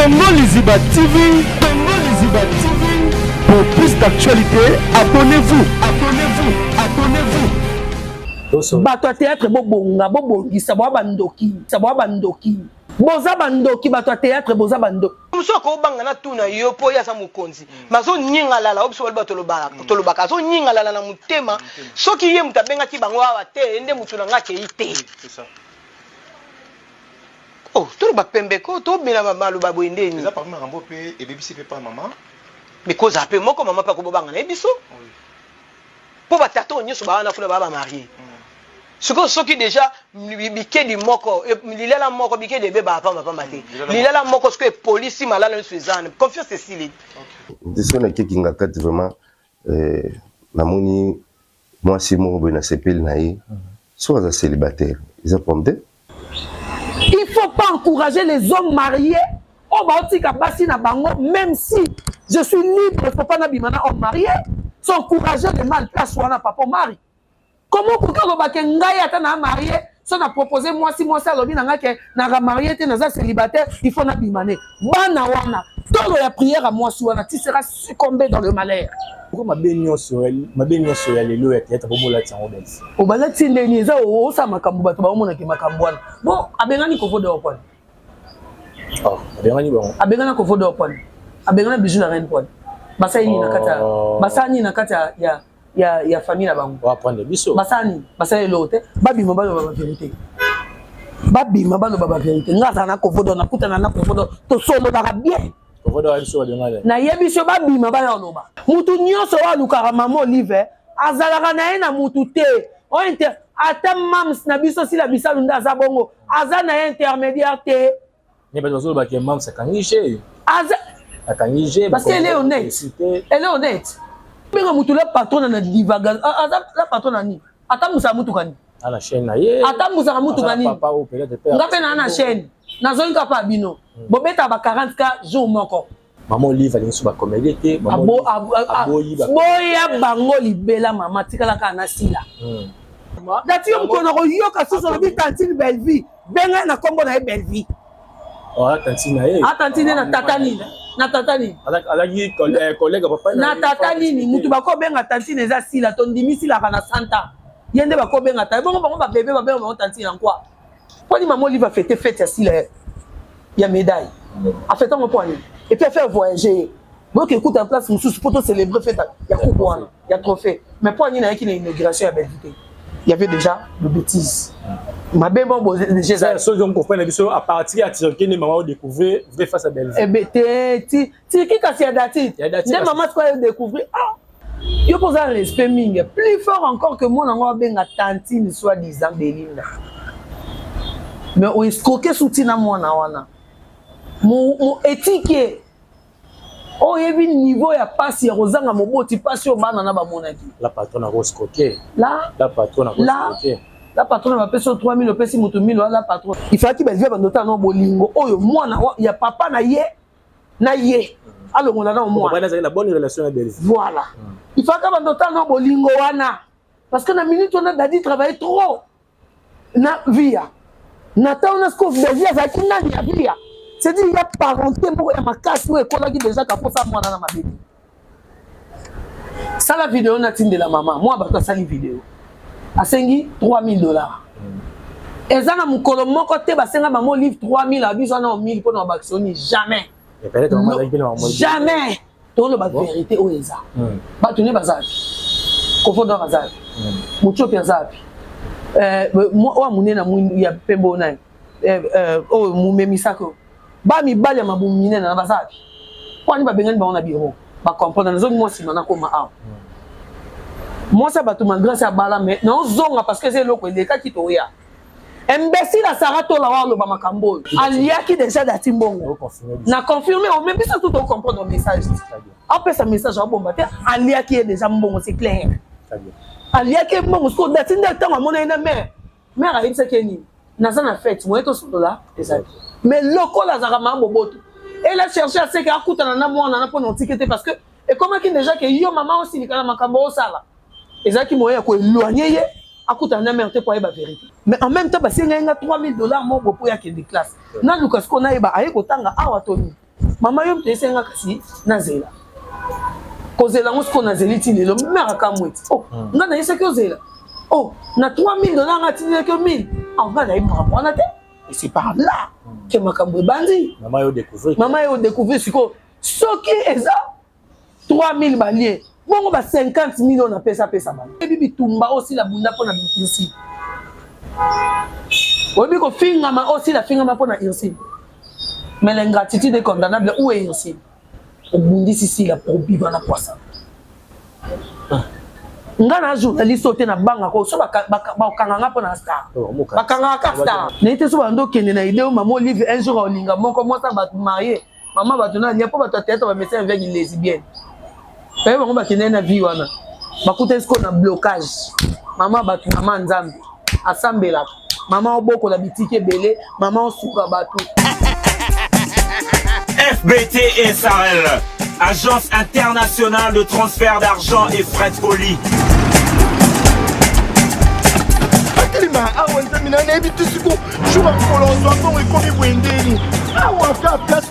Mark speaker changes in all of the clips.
Speaker 1: Congo Liziba TV, Congo Liziba TV. Pour plus d'actualités, abonnez-vous, abonnez-vous, abonnez-vous.
Speaker 2: Bato ya théâtre bobonga, bobongisa, boa bandoki, boa bandoki. Boza bandoki, bato ya théâtre boza bandoki.
Speaker 3: Mosusu akobanga na tuna yo mpo ye aza mokonzi, mais azoningalala oyo biso baloba tolobaka, azoningalala na motema. Soki ye moto abengaki bango awa te, nde motu na nga akei te. Oh, toloba pembe ko tobela maloba boye ndeni.
Speaker 4: Eza parmi makambo mpe ebebisi mpe pa mama.
Speaker 3: Mais kozala mpe moko mama mpe akobobanga na ye biso mpo batata oyo nyonso bawana kuna baa bamarie. Sikoyo soki déjà bikedi moko, lilala moko, bikedi ebebaka pambapamba te. Lilala moko sikoyo epolisi malala nyonso eza wana, confiance esili.
Speaker 5: Nte soki nakeki nga kati vraiment, namoni mwasi moko boye, nasepeli na ye, soki aza célibataire, eza problème te.
Speaker 2: Il faut pas encourager les hommes mariés oyo baotika basi na bango. Même si je suis libre, faut pas nabima na homme marié. So encourager le mal place wana. Papa mari, comment okoki olobake ngai ata na marié, so na propose mwasi, mwasi alobi na ngai ke naka marié te, naza célibataire, il faut nabima ne bana wana? Tolo ya prière ya mwasi wana, tu seras succombé dans le malheur.
Speaker 6: Pourquoi mabe nyonso, mabe nyonso ya lelo ya théâtre bobolati yango beti?
Speaker 2: Obalati ndeni eza osala makambo, bato baomonake makambo wana. Bon, abengani kovoda pwani.
Speaker 6: Oh, abengani bango.
Speaker 2: Abengana kovoda pwani, abengana Bijou la Reine pwani. Basali nini na kati ya basali nini na kati ya famille na bango?
Speaker 6: Oapprendre biso.
Speaker 2: Basala nini? Basala eloko te. Babima, baloba bavérité, babima, baloba bavérité. Nga azala na kovodo, nakutana na kovodo, tosololaka bien.
Speaker 6: Kovoda biso babengani.
Speaker 2: Nayebi so babima, baya oloba. Mutu nyonso oyo alukaka mama Olive azalaka na ye na mutu te. Oyo ata mams na biso Sila Bisalu nde aza bongo, aza na ye intermédiaire te.
Speaker 6: Ne bato bazolobaka mams akangi je
Speaker 2: aza
Speaker 6: akangi je.
Speaker 2: Parce qu'elle est honnête, elle est honnête. Benga mutu la patronne na divaga, aza la patronne na nini? Atambusaka mutuka nini?
Speaker 6: Ana chaîne na ye.
Speaker 2: Atambusaka mutuka nini?
Speaker 6: Papa oyo peut-être pe.
Speaker 2: Nga mpe naa na chaîne, nazongi kaka pa bino, bobetaka ba 40 K jour moko.
Speaker 6: Mama Olive alingi so bacomédie te. Aboyi.
Speaker 2: Boya bango libela. Mama tikala kaka na Sila. Dati yo mokolo na koyoka susu olobi tantine Bellevie, benga ye na nkombo na ye Bellevie.
Speaker 6: Tantine na ye.
Speaker 2: A tantine na tata nini? Na tata nini?
Speaker 6: Azalaki collègue papa.
Speaker 2: Na tata nini? Mutu bakobenga tantine eza Sila. Tondimi Silaka na santa ye nde bakobenga ta bongo. Bango babebe babenga bango tantine na nkwa mponi? Mama Olive afêter fête ya Sila ya médaille, afêter yango mpo ani? Et puis afaire voyager ye, boyoka ekuta place mosusu mpo tocélébrer fête ya coupe wana ya trophée. Mais mpo ani nayaki na inauguration ya Bellevue te? Il y avait déjà de bêtises mabe. Bon, déjà.
Speaker 6: Soki on comprend biso à partir ya Turquie nde mama odécouvrir vraie face ya Bellevue.
Speaker 2: Ebe te, ti Turquie kasi ya dati nde mama sikoyo découvrir. Ah, yo mpo oza respect mingi, plus fort encore que mwana yango abenga tantine soi disant Belinda, mais oescroquer suti na mwana wana mo etike oyebi niveau ya pasi ya kozanga moboti, pasi oyo bana na bamonaki.
Speaker 6: La patronne akoescroquer.
Speaker 2: La
Speaker 6: La patronne akoescroquer.
Speaker 2: La patronne bapesi yo 3000, opesi moto 1000. La patronne, il fallaki Bellevue bandota na bolingo oyo mwana ya papa na ye na ye alongola na mwana.
Speaker 6: Azali na bonne relation na Bellevue.
Speaker 2: Voilà, il fallaki bandota na bolingo wana, parce que na minute wana Dadi travaille trop na via na ntango na sikoyo Bellevue azalaki nani ya via, c'est-à-dire ya parenté moko ya makasi oyo ekolaki déjà kaposa mwana na mabe. Sala video natindela mama mwa bato. Asali video, asengi 3000 dollars. Eza na mokolo moko te basenga mama Olive 3000, abiso wana 1000 mpona babakisoni. Jamais, jamais. Toloba vérité oyo eza. Bato nde baza wapi? Kofodor aza wapi? Mutiopi aza wapi? Oyo monene na mwindu ya pembe oyo nani? Oyo momemisaka ba mibali ya mabumu minene na baza wapi? Mpo babengani bango na bureau, bacomprendre. Nazongi mwa nsima, nakoma awa. Mwasi ya bato, malgré asi abala, mais naozonga parce que eza eloko elekaki. Toya imbécile asara tola wa aloba makambo oyo aliaki déjà dati mbongo na confirme ome biso tu tocomprendre message. Apesa message, abomba te. Aliaki ye déjà mbongo, c'est clair, aliaki ye mbongo. Sikoyo dati nde ntango amona ye na mare, mare ayebisaki ye nini? Naza na fête, moye tosolola ezali. Mais lokola azalaka maa boboto, elle a cherché à ce que akutana na mwana na mpona otike te, parce que ekomaki déjà ke yo mama osilika na makambo osala. Ezalaki moyen ya koéloigner ye, akutana na mare te mpo ayeba vérité. Mais en même temps basengai nga 3000 dollars moko po akende classe. Naluka sikoyo nayeba aye kotanga awa to nini. Mama yo moto esenga kasi nazela. Kozela yango sikoyo nazeli ti lelo mère akamwe ti. Oh, hmm. nga nayesaki ozela. Oh, na 3000 dollars nga atindelaki yo 1000. Ah, nga nayebi makambo wana te. Et c'est par là hmm. que makambo ebandi.
Speaker 6: Mama yo découvrir.
Speaker 2: Mama yo découvrir sikoyo soki eza 3000 balie bongo ba 50 000 oyo napesa pesa bango. Oyebi bitumba oyo sila bunda mpo na Ursule. Oyebi kofingama oyo sila fingama mpo na Ursule. Mais l'ingratitude est condamnable. Où est Ursule? Obundisi sila obima na kwasa. Nga na journaliste oyo te na banga ko so bakanga nga mpo na star. Oh, bakangaka ka star. Naye te so bando okende na idée mama Olive un jour olinga moko mwasi bato marie. Mama bato na lia mpo bato ya théâtre ba médecin avec lesbienne. Baye bango bakende na vie wana. Bakuta siko na blocage. Mama bato mama Nzambe asambelaka. Mama obokola bitiki ebele, mama osuka bato.
Speaker 7: FBT SARL, agence internationale de transfert d'argent et frais de colis.
Speaker 1: atelema awa nzambe na nayebi te siko jour ya mokolo ozwa mbongo ekomi boye ndeni awa ka place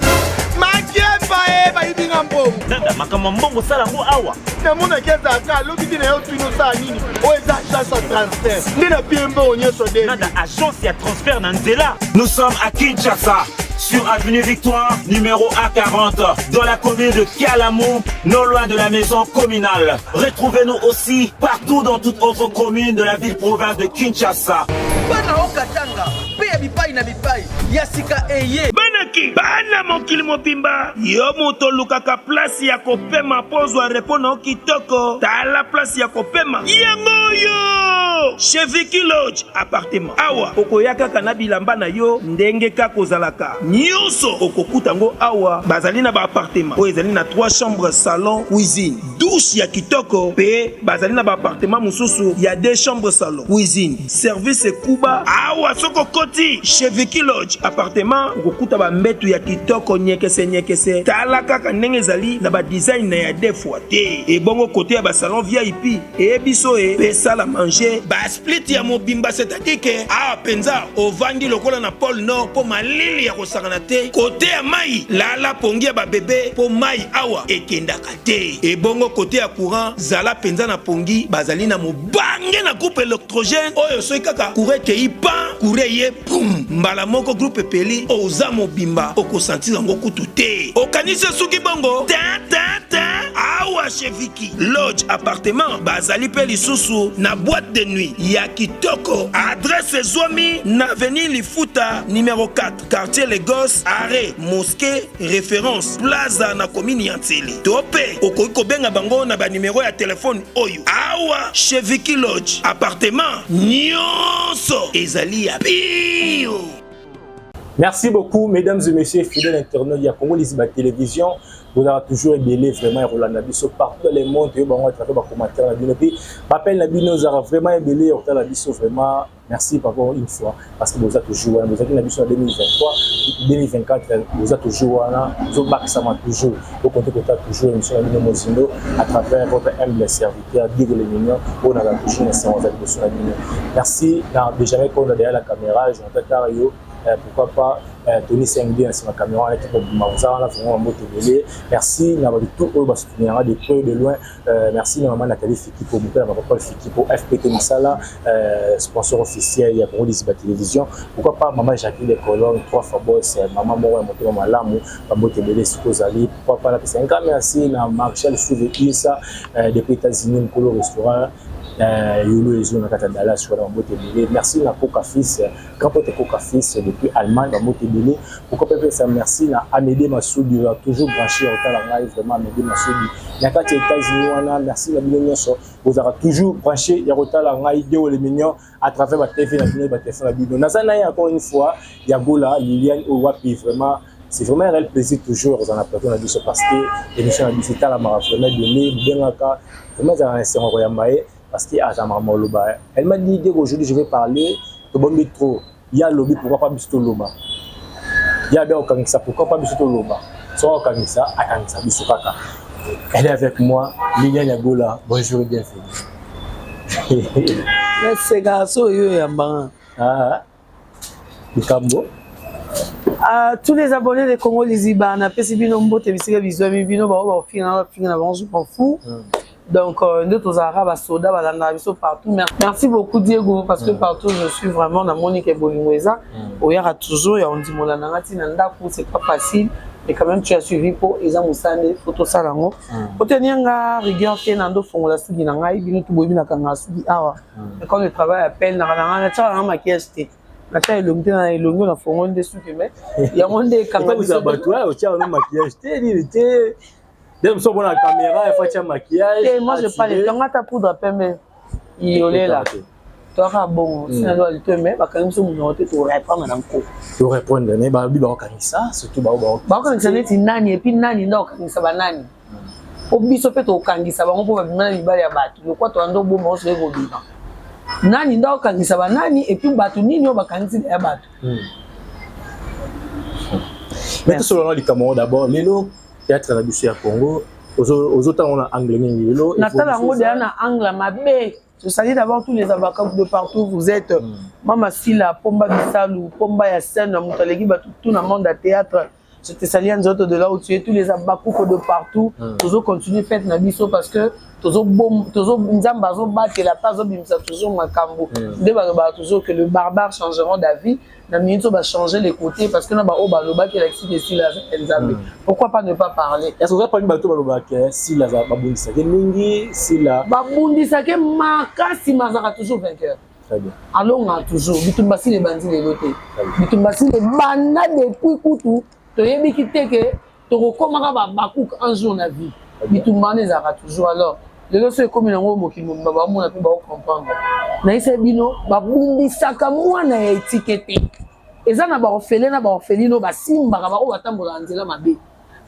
Speaker 1: makemba e bayibi nga mbongo
Speaker 7: Nada, makambo ya mbongo osala yango awa.
Speaker 1: Namonaki azalaka alobi te na yo tuni osala nini oyo eza agence ya transfert nde na pie mbongo nyonso de
Speaker 7: Nada, agence ya transfert na nzela. Nous sommes à Kinshasa, sur avenue Victoire, numéro A40, dans la commune de Kalamu, non loin de la maison communale. Retrouvez-nous aussi partout dans toute autre commune de la ville-province de Kinshasa.
Speaker 3: Bana Haut-Katanga mpe ya bipai na bipai ya sika eye.
Speaker 8: Bana ki bana mokili mobimba, yo moto olukaka place ya kopema mpo ozwa repos na yo kitoko, tala place ya kopema yango oyo! Chez Vicky Lodge appartement. Awa okoya kaka na bilamba na yo ndenge kaka ozalaka, nionso okokuta yango awa. Bazali na ba appartement oyo ezali na 3 chambres, salon, cuisine, douche ya kitoko mpe bazali na ba appartement mosusu ya 2 chambres, salon, cuisine, service ekuba. Awa soki okoti chez Vicky Lodge appartement okokuta ba mbetu ya kitoko nyekese nyekese, tala kaka ndenge ezali na ba design na ya deux fois te. Ebongo kote ya ba salon vip eye biso e pe salle à manger ba split ya mobimba, c'est à dire que awa penza ovandi lokola na pole nord po malili ya kosakana te. Kote ya mayi lala pongi ya ba bebe po mayi awa ekendaka te. Ebongo kote ya courant zala penza na pongi, bazali na mobange na groupe electrogène oyo soki kaka courant ekeyi pan courant eye pum mbala moko groupe epeli oza mobimba okosentir yango kutu te, okanisi esuki bongo tin tin tin. Awa chez Vicky Lodge appartement bazali pe lisusu na boîte de nuit ya kitoko. Adresse ezwami na avenue Lifuta numero 4 quartier Lagos arrêt mosquée Reference Plaza na commune ya Nsele. To pe okoki kobenga bango na ba numero ya telephone oyo. Awa chez Vicky Lodge appartement nionso ezali ya pio.
Speaker 6: Merci beaucoup, mesdames et messieurs, fidèles internautes ya Congo Liziba Télévision. Vous avez toujours ebele vraiment ya kolanda biso partout dans le monde. Yo bango à travers ba commentaires na bino puis ba appel na bino za vraiment ebele ya kotala biso vraiment. Merci papa une fois parce que boza toujours wana bozalaki na biso na 2023 2024 boza toujours wana ozobakisama toujours bokonte kota toujours émission na bino mozindo à travers votre humble serviteur Diego le Mignon oyo nazala toujours na esengo aza liboso na bino. Merci na Benjamin Konda derrière la caméra, Jonathan Tario, euh, pourquoi pas euh, Tony 5D na nsima caméra wana ekipe mobimba oza wana vraiment bambote ebele. Merci na bato tout oyo basoutenir nga de près de loin. Euh, merci na maman Nathalie Fikipo, moto ya papa Paul Fikipo, FPT Mosala, euh, sponsor officiel ya Congo Liziba Télévision. Pourquoi pas maman Jacqueline de Colonne, trois fois boss, euh, maman moko ya motema malamu, bambote ebele esika ozali. Pourquoi pas napesa un grand merci na Marshal Souve Isa euh, depuis États-Unis, mokolo restaurant euh, Yolo Ezo na kati ya Dallas wana bambote ebele. Merci na Koka Fils, grand pote Koka Fils depuis Allemagne, bambote ebele. Pourquoi pas pesa merci na Amédée Masudi, toujours branché otala ngai vraiment Amédée Masudi na kati ya États-Unis wana. Merci na bino nyonso bozalaka toujours branché ya kotala ngai Deo le Mignon à travers ba TV na bino ba téléphone na bino. Naza na ye encore une fois ya Gola Liliane oyo wapi vraiment c'est vraiment un réel plaisir toujours kozala na plateau na biso parce que émission na biso etalamaka vraiment ebele bobengaka vraiment ezalaka na esengo koyamba ye parce que azalaka makambo aloba. Elle m'a dit dès qu'aujourd'hui je vais parler, tobombi trop. Ye alobi pourquoi pas biso toloba. Ye abi akokangisa pourquoi pas biso toloba. Soki akokangisa akangisa biso kaka. Elle est avec moi, Liliane Yagola. Bonjour et bienvenue.
Speaker 2: Naseka so oyo oyambanga.
Speaker 6: Ah, likambo.
Speaker 2: À tous les abonnés de Congo Liziba, napesi bino mbote bisika bizwami bino bao baofinga bafinga na bango je m'en fous. Donc, nde tozalaka basoda balandaka biso partout. Merci beaucoup Diego parce que partout je suis vraiment namoni ke bolingo eza oyaka toujours ya ondimola na nga ntina ndako. C'est pas facile, mais quand même tu as suivi mpo eza mosala nde fo tosala yango. Otenir nga rigueur te na ndofongola suki na ngai. Bino to boyebi nakanga suki awa. Mais quand le travail appelle, naka na ngai natiaka nanga maquillage te, natia elongi te, na elongi oyo nafongoli nde suki, mais yango nde ekanga biso.
Speaker 6: Bato otia no maquillage te, nini te, nde mosu omona caméra efa tia maquillage.
Speaker 2: Te, moi je parle ntongo ata poudre pembe yolela toyaka bongo sina lo alito, mais bakangi biso monoko te, torépondre na nko.
Speaker 6: Torépondre, mais balobi bakokangisa surtout bao.
Speaker 2: Bakokangisa neti nani? Et puis nani nde akokangisa banani? Po biso mpe tokokangisa bango mpo babima na mibali ya bato lokwa toyanda oboma oso ekobima. Nani nde akokangisa banani? Et puis bato nini oyo bakangisi ya bato?
Speaker 6: Mais tosolola likambo yango d'abord. Lelo théâtre na biso ya Congo, ozotanga na angle nini lelo?
Speaker 2: Natala yango deya na angle mabe. Je salue d'abord tous les avocats de partout où vous êtes. Mama Sila, Pomba Bisalu, Pomba ya scène, moto aleki bato tout na monde ya théâtre. Je te salue nzoto de là où tu es, tous les abakuko de partout. Toujours continuer fête na biso parce que toujours bom, toujours Nzambe azobatela pe azobimisa toujours makambo. Nde balobaka toujours que le barbare changeront d'avis. Na minute oyo bachanger les côtés parce que na baoyo balobaki elakisi ke Sila aza ya Nzambe. Pourquoi pas ne pas parler?
Speaker 6: Est-ce que oza parmi bato balobaka Sila babundisaki mingi Sila?
Speaker 2: Babundisaki makasi, mais azalaka toujours vainqueur.
Speaker 6: Très bien.
Speaker 2: Alongaka toujours. Bitumba Sila ebandi lelo te. Bitumba Sila ebanda depuis kutu toyebiki te ke tokokomaka babakuka un jour na vie. Bitumba wana ezalaka toujours. Alors lelo so ekomi nango mokili mobimba baomona mpe baocomprendre. Nayesa bino, babundisaka mwana ya etike te. Eza na baorphelin na baorpheline oyo basimbaka baoyo batambolaka nzela mabe,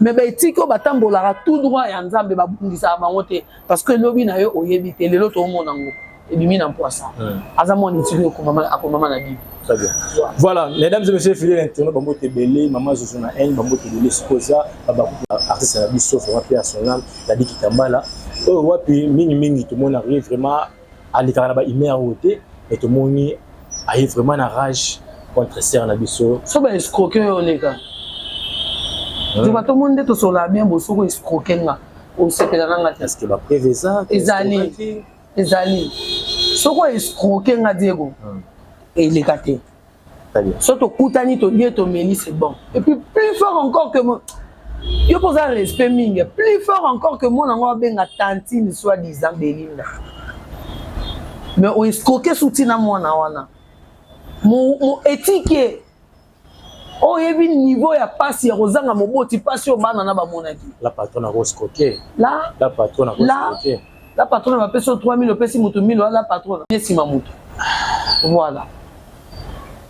Speaker 2: mais baetike oyo batambolaka tout droit ya Nzambe, babundisaka bango te parce que lobi na yo oyebi te. Lelo toomona yango ebimi na mpwasa, aza mwana etike oyo akomama na Bible.
Speaker 6: Très bien. Voilà, mesdames et messieurs, fidèles internautes, bambote ebele, Mama Zozo na haine, bambote ebele, sikoza, babakuku artiste na biso, vraiment paix à son âme, Dadi Kitambala. Oyo wapi mingi mingi tomona ye vraiment alekaka na ba humeur oyo te, mais tomoni aye vraiment na rage contre sœur na biso.
Speaker 2: So baescroquer oyo oleka zoba, tomoni nde tosolaka bien. Bo soko escroquer nga, osepela na nga te.
Speaker 6: Est-ce que ba preuve eza?
Speaker 2: Ezali, ezali. Soko escroquer nga, Diego, eleka te.
Speaker 6: Très bien.
Speaker 2: So tokutani, tolie, tomeli, c'est bon. Et puis plus fort encore que moi yo mpo oza respect mingi, plus fort encore que mwana yango abenga tantine soi disant Belinda, mais oescroquer suti na mwana wana mo etike oyebi niveau ya pasi ya kozanga moboti, pasi oyo bana na bamonaki.
Speaker 6: La patronne a escroqué.
Speaker 2: La
Speaker 6: La patronne a
Speaker 2: La
Speaker 6: escroqué.
Speaker 2: La patronne bapesi yo 3000, opesi moto 1000. Wana la patronne nsima moto. Voilà,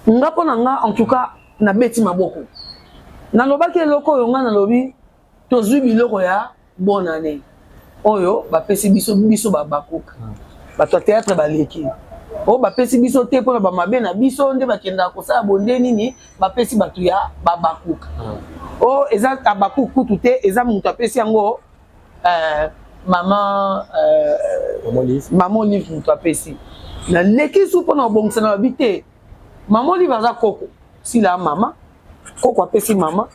Speaker 2: nga mpo na nga en tout cas nabeti maboko, nalobaki eloko oyo nga nalobi: tozwi biloko ya bonne année oyo bapesi biso, biso babakuka bato ya théâtre baleki oyo bapesi biso te mpona bamabe na biso nde bakendaka kosala bonde nini. Bapesi bato ya babakuka oyo eza abakuka kutu te, eza moto apesi yango, mama mama Olive moto apesi. Naleki su mpona kobongisa na babi te. Mama Olive aza koko Sila ya mama koko, apesi mama,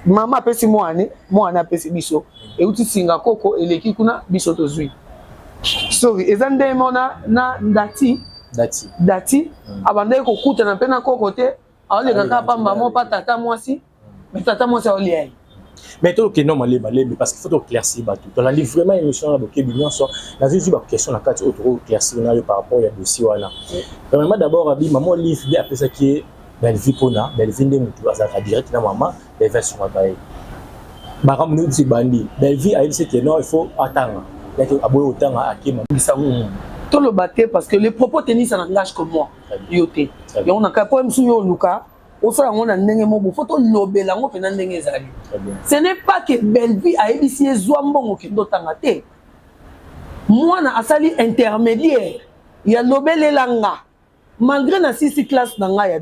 Speaker 2: mama apesi mwana, mwana apesi biso. Euti singa koko eleki kuna, biso tozwi. Sorry, eza ndenge mona na ndati.
Speaker 6: Dati.
Speaker 2: Dati abandaki kokutana mpe na koko te, aoleka kaka pamba mo pa tata mwasi, mais tata mwasi aolia ye.
Speaker 6: Mais tokende malembe malembe parce qu'il faut toéclaircir bato. Tolandi vraiment émission na bokebi nyonso. Nazwi baquestion na kati oyo tokoéclaircir na yo par rapport ya dossier wana. Premièrement d'abord, abi Mama Olive nde apesaki ye Bellevue mpona Bellevue nde motu azalaka direct na mama Bellevue, asungaka ye. Makambo nde biso ebandi, Bellevue ayebisi ke non, il faut atanga yaki, aboyi kotanga, akema.
Speaker 2: Toloba te parce que les propos tenus, ça n'engage que moi, yo te. Yango na kai po mosusu yo oluka osala yango na ndenge moko, fo tolobela yango mpena ndenge ezali. Ce n'est pas que Bellevue ayebisi ye zwa mbongo kende otanga te. Mwana asali intermédiaire ya lobelelanga malgré nasisi classe na ngai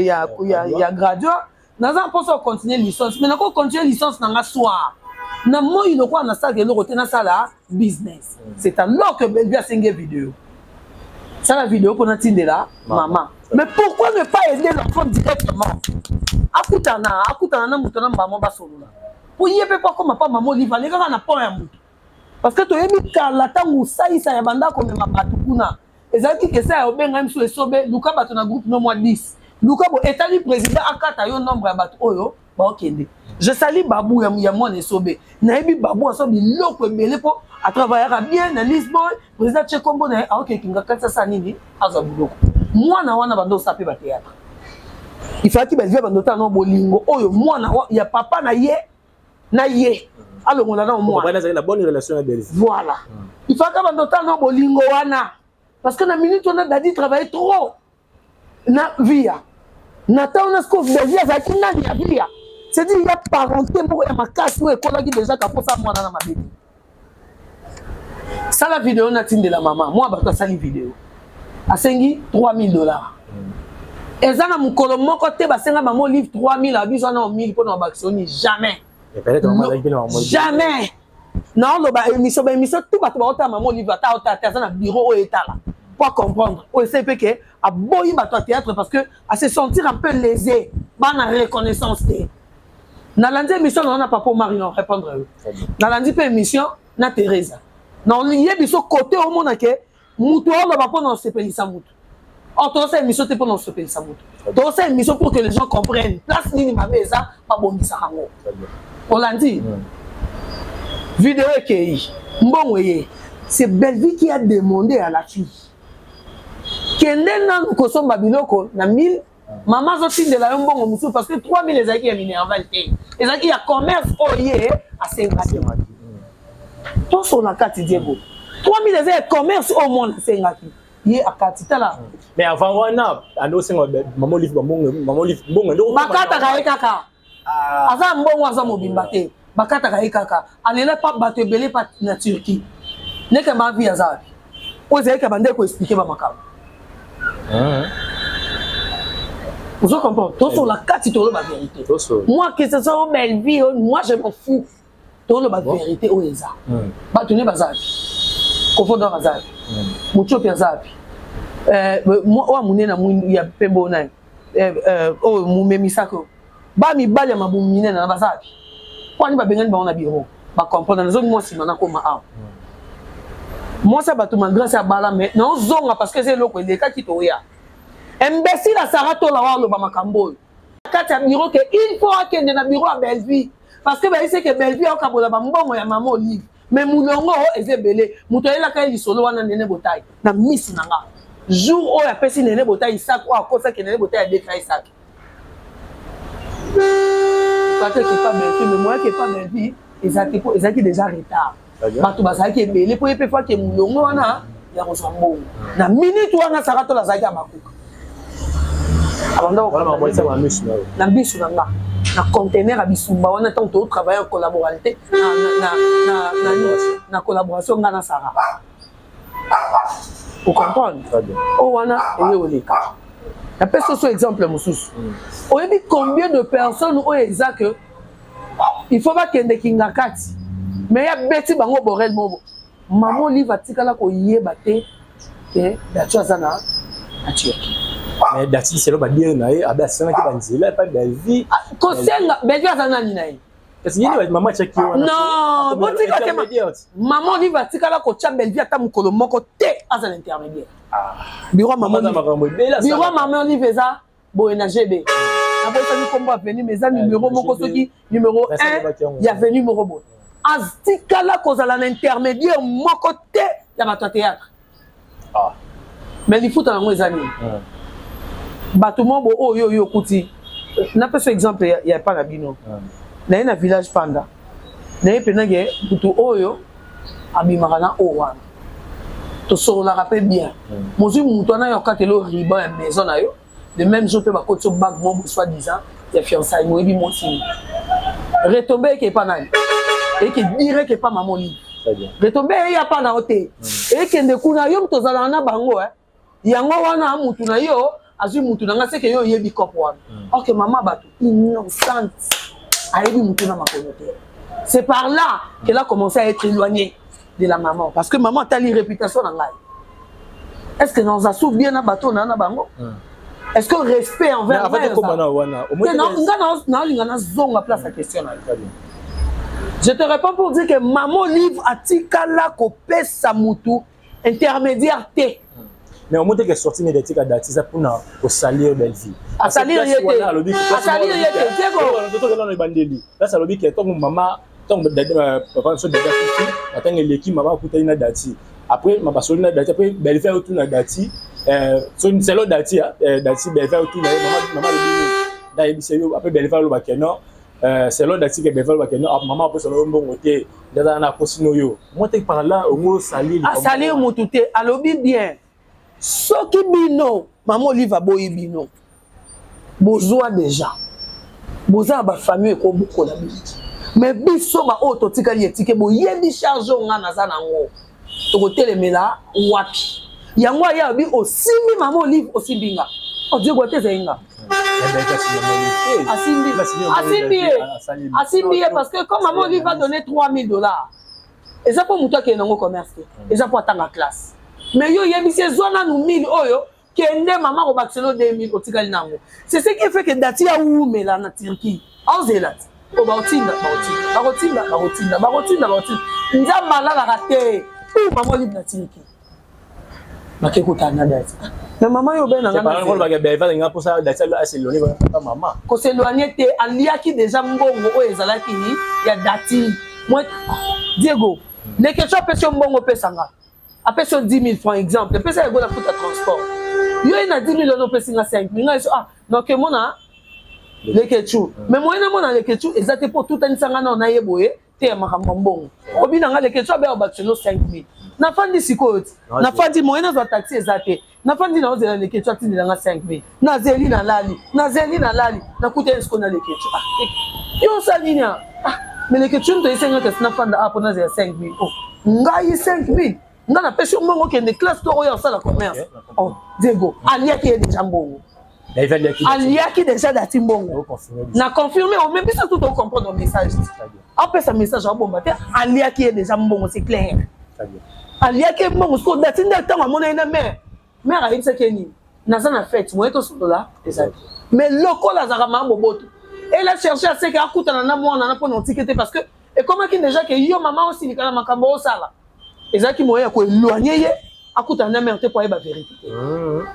Speaker 2: ya graduat, naza mposa kocontinue licence, mais nakocontinue licence na nga soir na moi lokola nasalaka eloko te, nasala business. C'est alors que Bellevue asengi vidéo, sala vidéo mpona tindela mama. Mais pourquoi ne pas aider l'enfant directement? Akutana, akutana na moto na mbamo basolola. Po ye pe po akoma pa mama Olive alekaka na pont ya moto. Parce que toyebi kala ntango saisa ya banda komema bato kuna ezalaki kesa ya obenga biso esobe luka bato na groupe no mwa 10 luka bo etali président akata yo nombre ya bato oyo baokende. Je salue Babu ya mwana esobe, nayebi Babu aso biloko ebele mpo atravaillaka bien na Lisbonne. Président tie kombo na ye, aokekinga kati asala nini, azwa biloko. Mwana wana bando osala mpe bathéâtre, ifalaki bazwi bando otala na bolingo oyo mwana ya papa na ye na ye alongola na mwana.
Speaker 6: Azali na bonne relation na Bellevue.
Speaker 2: Voilà, ifalaka bando otala na bolingo wana, parce que na minute wana Dadi travaille trop na via na ntango na sikoyo Bellevue azalaki nani ya via, c'est-à-dire ya parenté moko ya makasi oyo ekolaki déjà kaposa mwana na mabe. Sala video natindela mama mwa bato, asali video, asengi 3000 $. Eza na mokolo moko te basenga mama Olive 3000, abiso wana 1000 mpona babakisoni, jamais, jamais. Naoloba émission, baémission tout bato baotala mama Olive, ata otala te, aza na bureau oyo etala po comprendre oyo esali mpe ke aboyi bato ya théâtre parce que ase sentir un peu lésé, bana reconnaissance te. Nalandi émission na wana papa Omari na répondre yo, nalandi mpe émission na Teresa, nayebi so côté omona ke mutu oloba mpo na osepelisa mutu. Or tozosala émission te mpo na osepelisa mutu, tozosala émission pour que les gens comprennent place nini mabe eza, babongisaka yango. Olandi vidéo ekei, mbongo eye, c'est Bellevue qui a demandé à la fille: kende nanu kosomba biloko na 1000, mama azotindela yo mbongo mosusu, parce que 3000 ezalaki ya minerval te, ezalaki ya commerce oyo ye asengaki. Tosola kati Diego, 3000 eza ya commerce oyo mwana asengaki ye akati tala.
Speaker 6: Mais avant wana ando osenga mama Olive bambongo, mama Olive mbongo.
Speaker 2: Bakataka ye kaka, aza mbongo, aza mobimba te, bakataka ye kaka. Alela pa bato ebele pa na Turquie ndeke mavi aza wapi oyo ezalaki bande koexpliquer bamakambo. Ozo comprendre? Tosola kati, toloba vérité. Moi, que ce soit Bellevue, moi je m'en fous. Toloba vérité oyo eza. Bato nde baza wapi? Kofondor aza wapi? Mutiopi aza wapi? Oyo monene ya pembe oyo nani, oyo momemisaka bamibali ya mabumu minene na baza wapi? Mpo ani babengani bango na bureau, bacomprendre. Nazongi mwa nsima, nakoma awa. Mwasi ya bato malgré asi abala, mais naozonga parce que eza eloko elekaki. Toya imbécile asara tola wa aloba makambo oyo kati ya bureau ke il faut akende na bureau ya Bellevue, parce que bayisi ke Bellevue aokabola bambongo ya mama Olive, mais molongo eza ebele. Moto ayelaka ye lisolo wana, Nene Botai, na misu na nga. Jour oyo apesi Nene Botai sac oyo akosaki Nene Botai, adeka ye sac Patrick epa Bellevue. Mais moyaki epa Bellevue eza te, po ezalaki déjà retard, bato bazalaki ebele, mpo ye mpe fake molongo wana ya kozwa mbongo. Na minute wana Sara Tola azalaki ya bakuka na biso na nga na conteneur ya bisumba wana. Ntango totravaille en collaboralité na collaboration nga na Sara, ocomprendre oyo wana eye oleka. Napesi oso exemple mosusu. Oyebi combien de personnes oyo eza que il faut bakende kinga kati, mais ya beti bango borel moko? Mama Olive atikala koyeba te ke Dati aza na Turquie.
Speaker 6: Mais Dati, selo badire na ye, abe asengaki banzela epai Bellevue.
Speaker 2: Kosenga Bellevue aza nani na ye?
Speaker 6: Kasi yini mama atiaki
Speaker 2: wana. Non, botika te. Mama Olive atikala kotya Bellevue ata mokolo moko te aza na intermédiaire. Bureau mama Olive eza boye na GB, nabosani nkombo avenue, mais eza numéro moko, soki numéro 1 ya avenue moko boye. Atikala kozala na intermédiaire moko te ya bato ya théâtre. Mais lifuta yango eza nini? Bato moko oyo oyo okuti, napesa exemple ya epa na bino, naye na village Panda, naye mpenake mutu oyo abimaka na oyo wana tosololaka mpe bien. Mozwi mutu wana, yo okateli o ruban ya maison na yo, le même jour mpe bakoti yo bague moko soi disant ya fiançaille. Moyebi mwasi, retombe eke epa nani? Eke direct epa mama Olive. Retombe eya pa na yo te, ekende kuna. Yo moto ozalaka na bango, yango wana mutu na yo azwi mutu na nga seke yo oyebi kopo wana. Ok, mama bato innocente ayebi mutu na makolo te. C'est par là qu'elle a commencé à être éloignée de la maman, parce que maman atali réputation na ngai. Est ce que naza su bien na bato na bango? Est ce que respect envers nga naolinga nazonga place ya question na yo? Je te réponds pour dire que Mama Olive atikala kopesa mutu intermédiaire te.
Speaker 6: Mais omoni te ke sortie médiatique ya Dati eza mpona kosalir Bellevue?
Speaker 2: Asalir ye te, asalir ye te, Diego.
Speaker 6: Ebandeli place alobi ke ntongo mama, ntongo papa biso Dati akufi, na ntango eleki, mama akutani na Dati, après basoli na Dati, après Bellevue ayotuna Dati selon Dati, Dati Bellevue ayotuna ye, mama alobi nini, nayebisa yo. Après Bellevue alobake non, selon Dati ke Bellevue alobake non, mama apesa yo mbongo te, nde aza na akosi no yo mo te. Par là ongo osalir.
Speaker 2: Asalir mutu te. Alobi bien, soki bino Mama Olive aboyi bino, bozwa déjà, boza na bafamille ekobokola bino, mais biso baoyo totikali etike, boyebi charge oyo nga naza nango, tokotelemela wapi? Yango aya abi osimbi Mama Olive, osimbi nga, Diego te, ezali nga. Asimbi, asimbi ye, asimbi ye, parce que comme Mama Olive a donné 3000 $, eza mpo moto akende nango commerce te, eza mpo atanga classe. Mais yo oyebisi ezwa nanu 1000 oyo, kende, mama kobakiselo 2000, otikali nango. C'est ce qui fait que Dati awumela na Turquie, aozela ti o baotinda, baotinda, bakotinda, bakotinda, bakotinda, bakotinda. Nzambe alalaka te. U Mama Olive na Turquie bake kotala na Dati, mais mama yo obe na
Speaker 6: nga.
Speaker 2: Kos'éloigner te, aliaki déjà mbongo oyo ezalaki ya Dati. Moi Diego, ndeke so apesi yo mbongo, opesanga, apesi yo 10 000 francs, exemple, epesa yango na futa transport, yo ye na 10 000 wana, opesi nga 5 000, ngai so ah donc emona Lekechu, mais moyen namona Lekechu eza te, mpo otutanisa nao naye boye te ya makambo ya mbongo. Obi na nga Lekechu abe abakiselo 5 000, nafandi sikoyo ti nafandi, moyen nazwa taxi eza te, nafandi, naozela Lekechu atindela nga 5 000, nazeli, nalali, nazeli, nalali, nakutani sikoyo na Lekechu. Ah, yo osala nini? Ah, mais Lekechu nto esenga kasi nafanda ah mpo nazela 5 000. Oh, ngai 5 000, nga napesi yo mbongo, okende classe to oyo osala commerce. Oh Diego, aliaki ye déjà mbongo, aliaki déjà Dati mbongo, na confirme ome biso tout tocomprendre message, apesa message, abomba te, aliaki ye déjà mbongo, c'est clair, aliaki ye mbongo. Sikoyo Dati nde ntango amona ye na mare, mare ayebisaki ye nini? Naza na fête, moye tosolola eza te. Mais lokola azalaka maa boboto, elle a cherché à ce que akutana na mwana na mpona otike te, parce que ekomaki déjà ke yo mama osilika na makambo osala, ezalaki moyen ya koéloigner ye, akutana na mare te mpo ayeba vérité te.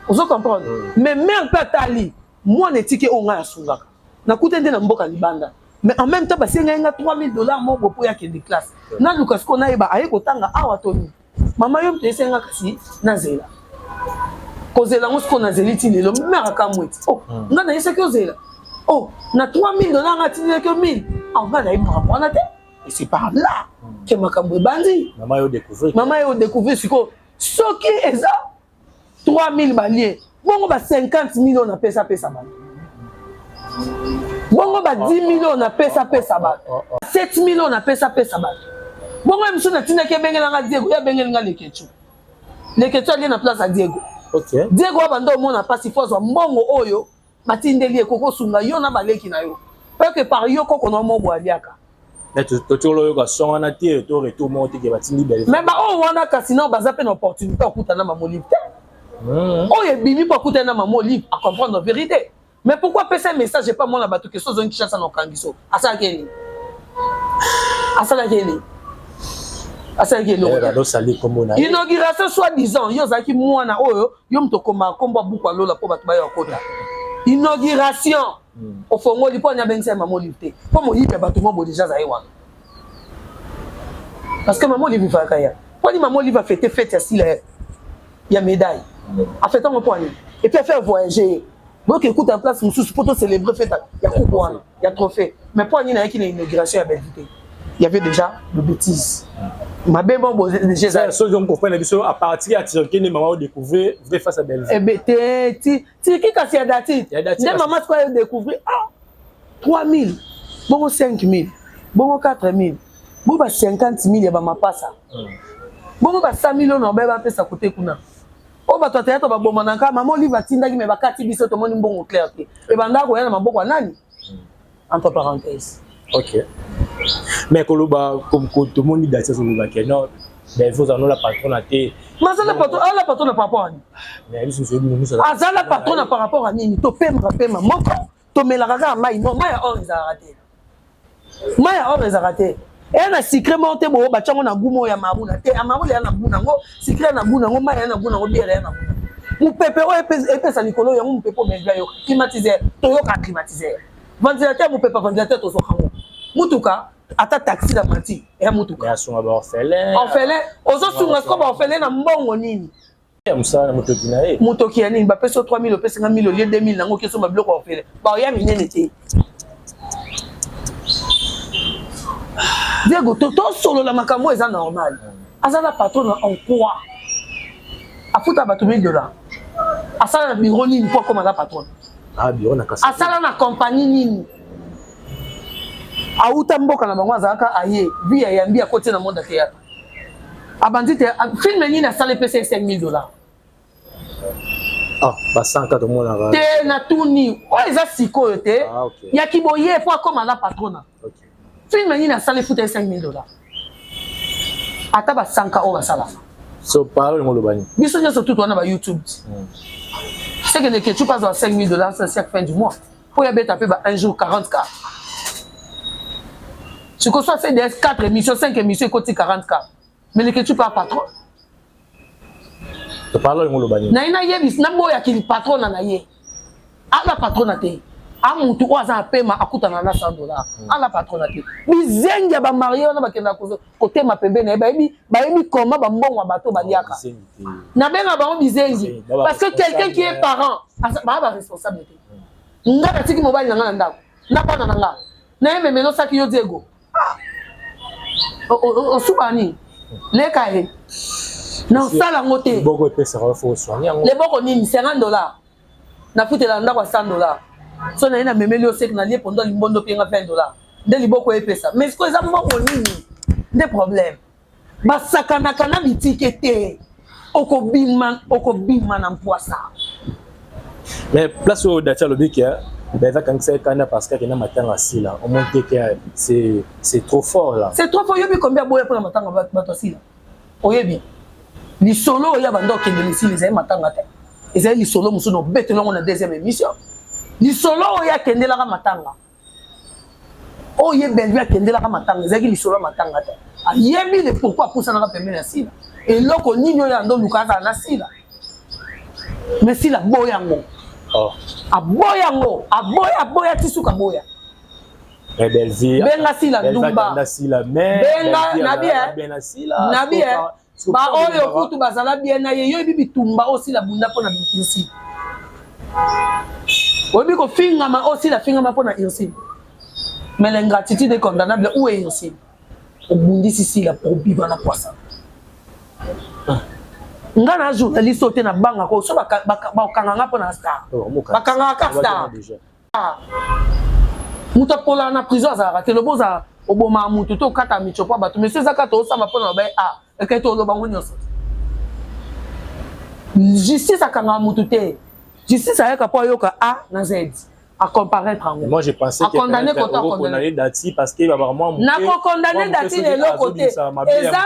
Speaker 2: Ozo comprendre? Mais mare mpe atali mwana etiki oyo ngai asungaka, nakuta nde na mboka libanda, mais en même temps basengai nga 3000 $ moko mpo yakende classe. Naluka sikoyo nayeba aye kotanga awa to nini. Mama yo moto esenga, kasi nazela kozela yango sikoyo, nazeli ti lelo. Mare akamwe ti oh, ngai nayesaki ozela, oh, na 3000 $ nga atindelaki yo 1000. Ah, ngai nayebi makambo wana te. Et c'est par là ke makambo ebandi.
Speaker 6: Mama yo découvrir.
Speaker 2: Mama yo découvrir sikoyo, soki eza 3000 balie bongo, ba 50 000 oyo napesapesa bato bongo, ba 10 000 oyo napesapesa bato, 7 000 oyo napesapesa bato bongo, ye mosusu natindaki ebengelanga Diego, ye abengelinga Lekecu, Lekecu alie na place ya Diego. Diego oyo banda omona mpasi, fo azwa mbongo oyo batindeli, ekoki osunga yo na baleki na yo quelque part, yo koko na mobo aliaka.
Speaker 6: Totikolo oyoka son wana te, to retour moko te ke batindi Belle.
Speaker 2: Mais baoyo wana kasi nao baza mpe na opportunité akutana na Mama Olive te. Oyo ebimi mpo akutani na Mama Olive, acomprendre vérité. Mais pourquoi apesa message epa mwana bato ke so ozongi Kinshasa na okangi so? Asalaki nini? Asalaki nini? Asalaki eloko? Inauguration soit disant yo ozalaki mwana oyo, yo moto okomaka nkombo ya buku alola mpo bato baya kokota inauguration, ofongoli mpo ani abengisa ye Mama Olive te, mpo moyibi ya bato mo déjà azali wana, parce que Mama Olive ifalaka ya mpo ani Mama Olive afêter fête ya sila ya médaille, afêter yango mpo ani, et puis afaire voyager ye, boyoka ekuta place mosusu mpo tocélébrer fête ya coupe wana ya trophée. Mais mpo ani nayaki na inauguration ya Belvi te? Il y avait déjà de bêtises, mabe bon
Speaker 6: déjà. Soki on comprend biso, à partir ya Turquie nde mama odécouvrir vraie face à Bellevue.
Speaker 2: Ebe te, ti Turquie kasi ya Dati nde mama sikoyo découvrir, ah, 3000 bongo, 5000 bongo, 4000 bongo, ba 50 000 ya bamapasa bongo, ba 100 000 oyo na baye bapesa kote kuna, oyo bato ya théâtre babomanaka. Mama Olive atindaki, me bakati biso, tomoni mbongo clair te, ebandaka koya na maboko ya nani, entre parenthèse.
Speaker 6: Ok, mais koloba tomoni Dati azoloba ke non, Bellevue ozala nola patron na te.
Speaker 2: Mazala patron, ala patron na par rapport ani? Aza la patrona par rapport à nini? Topemaka pema moko, tomelaka kaka mai. Non, mai ya or ezalaka te, mai ya or ezalaka te. Eya na sucre moko te, boyo batyango na goût moko ya marula te. Amarula ya na goût nango, sucre ya na goût nango, mai ya na goût nango, bière ya na goût nango. Mopepe oyo epesa likolo yango, mopepe oyo ayoka climatiseur, toyoka climatiseur, ventilateur, mopepe ventilateur, tozwaka yango. Mutuka, ata taxi na mati eya mutuka. Orphelin ozosunga siko baorphelin na mbongo nini?
Speaker 6: Ya mosala na motoki na ye.
Speaker 2: Motoki ya nini? Bapesi yo 3000, opesi nga 1000, olie 2000 nango, okesomba biloko ya orphelin, baoya minene te. Diego, tosolola makambo eza normal. Aza na patron na en quoi? Afuta bato 1000 dollars, asala na bureau nini mpo akoma na patron? Asala na compagnie nini? Auta mboka na bango, azalaka aye vi ya yambi, akoti na monde ya théâtre, abandi te. Film nini asala epesa ye 5000 dollars?
Speaker 6: Ah, basanka tomonaka.
Speaker 2: Te, natuni oyo eza sikoyo te.
Speaker 6: Ah, okay.
Speaker 2: Ya kiboye mpo akóma na patrona. Film nini asala efuta ye 5000 dollars? Ata basanka oyo basalaka.
Speaker 6: So parole ngo oloba nini?
Speaker 2: Biso nyonso tutu wana ba YouTube, sekende Ketchup azwa 5000 dollars chaque fin du mois mpo ya beta mpe ba un jour 40 k. Sikoyo so cds 4 émission, 5 émission, ekoti 40 k, mais le Ketchup a patron.
Speaker 6: Parole ngo oloba nini?
Speaker 2: Na ye nayebisi, naboyaki patrona na ye. Aza patrona te. A mutu oyo aza na pema akutana na 100 dollar, aza patrona te. Bizengi ya bamarie wana bakendaka kotema pembeni na ye, bayebi, bayebi koma bambongo ya bato baliaka. Nabenga bango bizengi parce que quelqu'un qui est parent baa baresponsable te. Nga natiki mobali na nga na ndako na bana na nga, naye memelo osaki yo Diego osuba nini, leka ye na osala yango te. Leboko nini? 50 dollar nafutela ndako ya 100 dollar, so naye namemeli yo seki, nalie pondo limbondo, mpenga 20 dollar nde liboko epesa. Mais sikoyo eza mbongo nini nde problème? Basakanaka na bitike te, okobima, okobima na mpwasa.
Speaker 6: Mais place oyo Dati alobi ke Beva akangisa ye kanda parce que akenda matanga asila, omoni te ke c'est trop fort là?
Speaker 2: C'est trop fort. Oyebi combien aboya mpona matanga bato asila? Oyebi lisolo oyo ya banda okende misili, ezali matanga te, ezali lisolo mosusu na obeteli yango na deuxième émission. Lisolo oyo akendelaka matanga, oyo ye Bellevue akendelaka matanga, ezalaki lisolo ya matanga te. Ayebi le pourquoi apusanaka pembeni ya Sila, eloko nini oyo ando luka azala na Sila. Mais Sila aboya yango.
Speaker 6: Oh.
Speaker 2: Aboya yango, aboya, aboya ti suka aboya. Benga Sila ndumba, benga nabi, nabi baoyo kutu bazala bien na ye. Yo yebi bitumba oyo Sila bunda mpo na Ursule? Oyebi kofingama oyo Sila fingama mpo na Ursule? Mais l'ingratitude est condamnable. Où est Ursule? Obundisi Sila po obima na poisa. Nga na journaliste oyo te, nabangaka so bakanga nga mpo na star, bakangaka ka star. Moto apolaka na prison azalaka te. Lobo ozala obomaka motu te, okata micho mpo bato, mais so eza kaka osamba mpo na loba a eke te, oloba ngo nyonso. Justice akangaka motu te. Justice ayaka mpo ayoka A na Z, acomparaître yango.
Speaker 6: Moi, je pensais que
Speaker 2: Akondamné kota
Speaker 6: akondamné Dati parce que ba moi
Speaker 2: Nakokondamner Dati na eloko te. Eza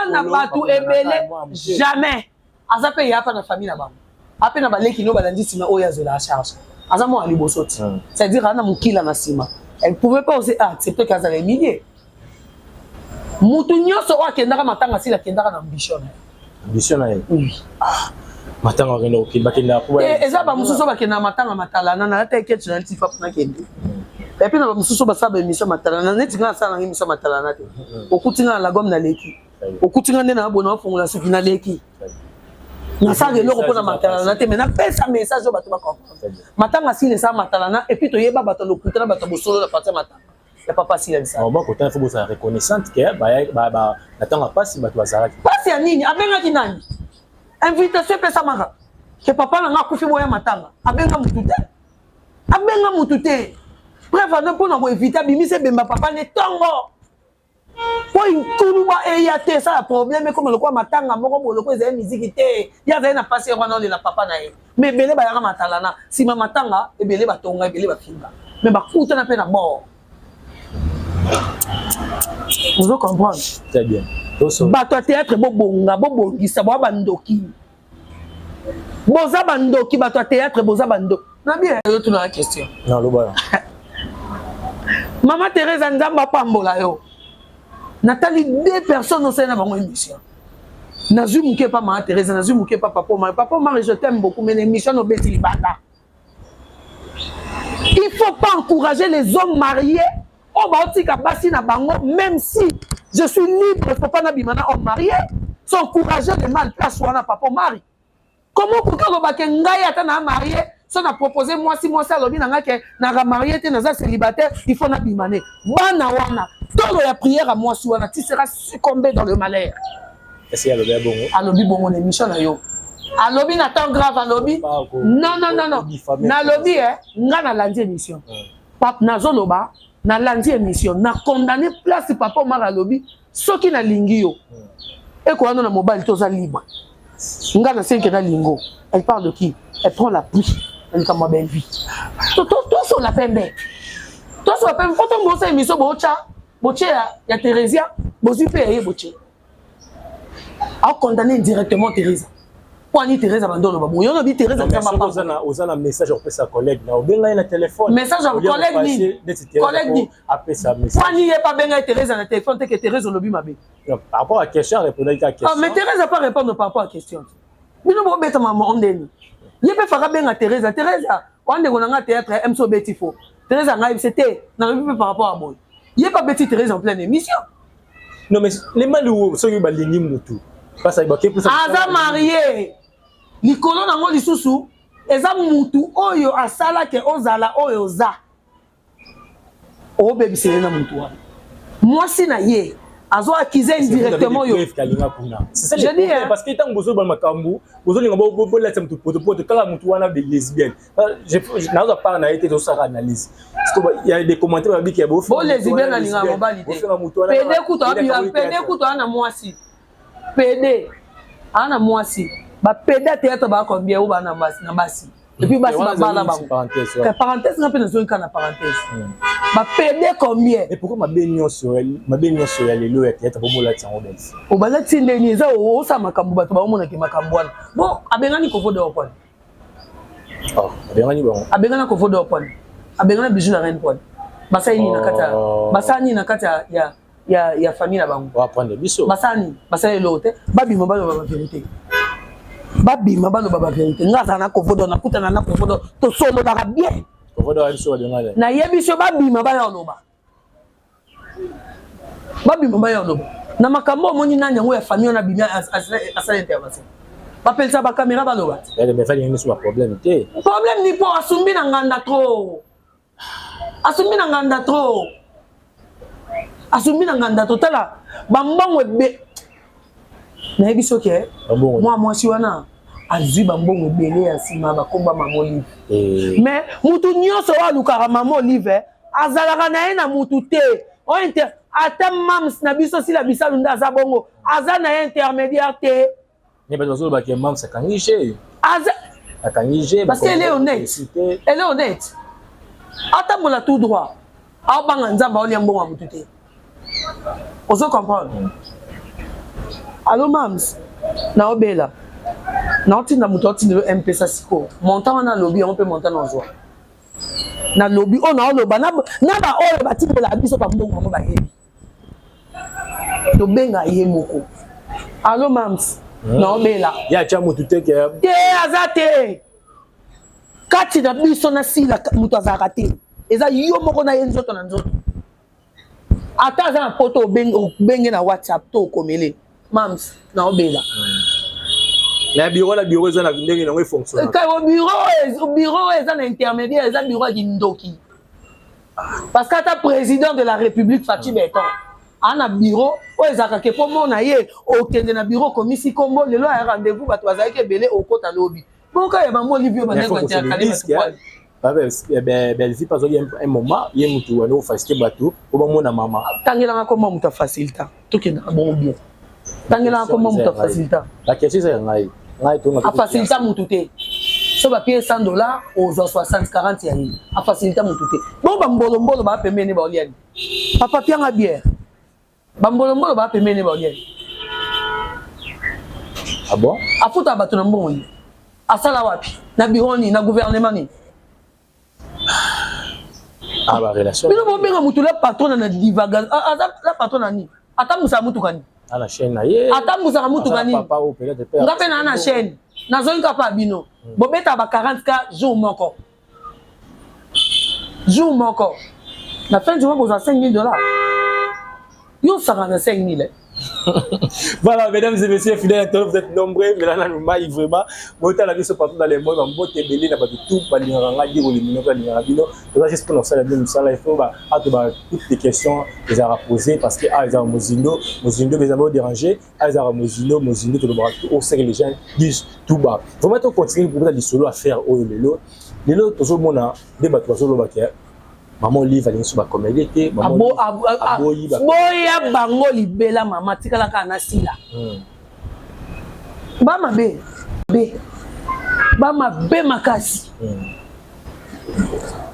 Speaker 2: na bato ebele, jamais aza mpe ya pa na famille na bango, ape na baleki no balandi nsima. Oyo azwela charge aza mwana liboso ti, c'est-à-dire aza na mokila na nsima. Elle pouvait pas aussi accepter ke azala emilie. Mutu nyonso oyo akendaka matanga asili akendaka na ambition na ye.
Speaker 6: Ambition na ye?
Speaker 2: Oui.
Speaker 6: Ah, matanga bakenda kokende, bakendaka po
Speaker 2: Eza bamosusu oyo bakendaka matanga matalana na ata eketi na ntifa mpona kende. Et puis na bamosusu oyo basala baémission matalana, neti nga nasala nanga émission matalana te. Okuti nga na lagome, naleki. Okuti nga nde na bona ofongola suki, naleki. Nasala eloko mpona matalana te, mais napesa message oyo bato bacomprendre. Matanga asili esala matalana, et puis toyeba bato ya lokuta na bato ya bosolo na parti ya matanga ya papa Sila Bisala.
Speaker 6: Bon, kotana faut bozala reconnaissante ke ba na ntango ya pasi bato bazalaki.
Speaker 2: Pasi ya nini? Abengaki nani? Invitation epesamaka ke papa na nga akufi, boya matanga. Abenga mutu te, abenga mutu te. Preuve ane, mpona koéviter, abimisi ebemba papa ne ntongo mpo nkuluba eya te, esala problème, ekoma lokola matanga moko boye, lokola ezali miziki te. Ye azali na pasi wana, olela papa na ye, mais ebele bayaka matalana nsima matanga, ebele batonga, ebele bafinga, mais bakutana mpe na bord. Ozo comprendre?
Speaker 6: Très bien.
Speaker 2: Bato ya théâtre, bobonga, bobongisa, boya bandoki. Boza bandoki, bato ya théâtre, boza bandoki. Nabi yo tuna la question.
Speaker 6: Naloba.
Speaker 2: Mama Teresa, Nzambe apambola yo. Natali deux personnes osali na bango émission. Nazwi moke pa Mama Teresa, nazwi moke pa Papa Omar. Papa Omar, je t'aime beaucoup, mais l'émission obeti libanda. Il faut pas encourager les hommes mariés oyo baotika basi na bango. Même si je suis libre, faut pas nabima na homme marié. So encourager le mal place wana. Papa Omar, comment okoki olobake ngai ata na marié, so na propose mwasi, mwasi alobi na ngai ke naka marié te, naza célibataire, il faut nabima ne bana wana? Tolo ya prière ya mwasi wana, tu seras succombé dans le malheur.
Speaker 6: Est-ce alobi ya bongo?
Speaker 2: Alobi bongo na émission na yo. Alobi na temps grave, alobi non, non, non, non. Nalobi e nga nalandi émission. Pape, nazoloba, nalandi émission, na condamné place. Papa Omar alobi soki nalingi yo, ekoyano na mobali, toza libre. Nga na senke nalingo. Elle parle de qui? Elle prend la pluie na likambo ya Bellevie. Tosola pembe, tosola pembe mpo ntongo bosa émission, bootya botie ya Thérésia, bozwi mpe ya ye, botie acondamné indirectement Thérésa. Mpo ani Thérésa bando oloba bongo? Yo lobi Thérésa.
Speaker 6: Oza na message opesa collègue na obenga ye na téléphone?
Speaker 2: Message ya collègue nini? Collègue nini?
Speaker 6: Apesa message.
Speaker 2: Mpo ani ye pa abenga ye Thérésa na téléphone te ke Thérésa olobi mabe?
Speaker 6: Par rapport à question, répondre à question.
Speaker 2: Ah, mais Thérèse pas répondre par rapport à question. Bino bobeta mama ondeni. Ye mpe faka benga Thérèse. Thérèse, wandeko na nga théâtre mso obeti fo. Thérèse ngai yebise te, nalobi mpe par rapport à boye. Ye mpe abeti Thérèse en pleine émission.
Speaker 6: Non, mais les mali soki balingi mutu. Parce que
Speaker 2: aza marié. Likolo nango lisusu eza mutu oyo asalaki ozala oyo oza. Obebisa ye na mutu wana. Mwasi na ye azo accuser indirectement yo.
Speaker 6: Je dis parce que ntango bozoba makambo, bozolinga bolatisa motu potopoto kaka motu wana de lesbienne. Nazwa part na ye te, tozosaka analyse. Ya des commentaires babiki ya
Speaker 2: bo lesbienne alingaka mobali te. Pede kutu, pede kutu aza na mwasi. Pede aza na mwasi. Bapede ya théâtre baa combien oyo baa na basi? Et puis basi babala bango. Parenthèse, nga mpe nazongi kaka na parenthèse. Bapede combien?
Speaker 6: Et pourquoi mabe nyonso, mabe nyonso ya lelo ya théâtre bobolati yango beti?
Speaker 2: Obalati ndeni eza osala makambo, bato baomonaki makambo wana. Bon, abengani Kovo dor pwani.
Speaker 6: Abengani bango.
Speaker 2: Abengana Kovo dor pwani, abengana Bijou la Reine pwani. Basali nini na kati ya, basali nini na kati ya famille na bango?
Speaker 6: Apprendre biso.
Speaker 2: Basala nini? Basala eloko te. Babima baloba bavérité, babima baloba bavérité. Nga azala na Kovo dor, nakutana na Kovo dor, tosololaka bien. Nayebi so babima baya oloba, babima baya oloba na makambo. Omoni nani yango ya famille wana abimi asala intervention, bapelisa bacaméra, baloba?
Speaker 6: Problème te.
Speaker 2: Problème ni mpo asumbi na nganda trop, asumbi na nganda trop, asumbi na nganda. Totala bambongo ebe nayebi soki mwa mwasi wana azwi bambongo ebele ya nsima bakomba Mama Olive. Mais mutu nyonso oyo alukaka Mama Olive azalaka na ye na mutu te. Oyo ata mams na biso Sila Bisalu nde aza bongo, aza na ye intermédiaire te.
Speaker 6: Mais bato bazolobaka mams akangi je
Speaker 2: aza
Speaker 6: akangi je.
Speaker 2: Parce qu'elle est honnête, elle est honnête, atambola tout droit, aobanga Nzambe, aolia mbongo ya mutu te. Ozo comprendre? Allo mams, naobela, naotinda moto aotindelo Mpesa sikoyo montant wana. Alobi yango mpe montant nazwa, nalobi oyo naoloba na baoyo batindelaka biso bambongo yango bayebi. Tobenga ye moko. Allo mams, naobela.
Speaker 6: Ye atya motu te ke
Speaker 2: Te, aza te kati na biso na Sila. Moto azalaka te, eza yo moko na ye, nzoto na nzoto. Ata aza na poto, obenge na WhatsApp to okomele: "Mams, naobela."
Speaker 6: Na bureau, na bureau eza na ndenge nango efonctionne.
Speaker 2: Bureau, bureau eza na intermédiaire, eza bureau ya kindoki. Parce que ata président de la République Fatshi Béton aa na bureau oyo ezalaka ke mpo mona ye, okende na bureau, okomisi kombo. Lelo ya rendez-vous, bato bazalaki ebele, okota lobi. Boka ya bango Olivier bandeko.
Speaker 6: Bellevie mpe azwaki un moment, ye mutu wana ofacilité bato po bamona mama.
Speaker 2: Tangelanga komba moto afacilita, tokendaka bongo bien. Tangelanga komba moto afacilita.
Speaker 6: Baquestion eza ya ngai, ngai.
Speaker 2: Afacilita mutu te. So bapie 100 $, ozwa 60, 40 ya ye. Afacilita mutu te. Bongo bambolombolo baa pembeni, baoliani papa pianga bière. Bambolombolo baa pembeni, baoliani.
Speaker 6: Ah bon?
Speaker 2: Afutaka bato na mbongo ye. Asala wapi? Na bureau nini? Na gouvernement nini?
Speaker 6: Ah, ba relation.
Speaker 2: Bino bobenga mutu la patron na divaga ah, aza la patron na nini? Atambusaka mutuka nini?
Speaker 6: Ana chaîne na ye.
Speaker 2: Atambusaka mutuka nini?
Speaker 6: Papa ou peut-être père.
Speaker 2: Nga pe na na chaîne. Nazongi kaka pa bino. Bobeta ba 40K jour moko. Jour moko. Na fin du mois bozwa 5000 $. Yo osaka na 5000.
Speaker 6: Voilà, mesdames et messieurs, fidèles internautes, vous êtes nombreux, mais là, nous maille vraiment. Bota la biso partout dans les mondes, mbote ebele na bato tout balingaka nga Diego Limino balingaka bino. Toza juste pour nous bino mosala, il faut ba ato ba toutes les questions ezalaka posées parce que ah ezalaka mozindo, mozindo mais ezalaka déranger, ah ezalaka mozindo, mozindo tolobaka tout au ce que les gens disent tout bas. Vraiment to continuer pour lisolo à faire oyo lelo. Lelo tozomona nde bato bazoloba ke Maman Olive alingi so ba comédie te, Maman Olive aboyi ba
Speaker 2: boya bango libela mama tikala kaka na sila. Ba mabe be ba mabe makasi.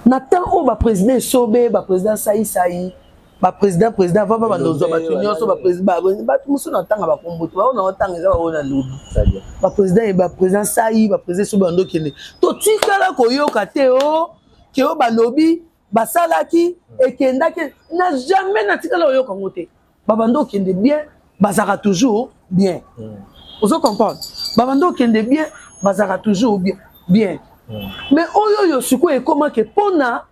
Speaker 2: Na temps oyo ba président Esobe, ba président Saï Saï, ba président président avant ba bandozwa bato nyonso ba président bato mosusu na ntanga bakombo te, baoyo na otanga eza baoyo na lobi ba président ba président Saï, ba président Esobe bandokende totikala koyoka te o ke oyo balobi basalaki ekendaki na jamais natikala oyoka yango te. Babanda okende bien, bazalaka toujours bien. Ozo comprendre? Babanda okende bien, bazalaka toujours bien bien. Mais oyo oyo sikoyo ekomake mpona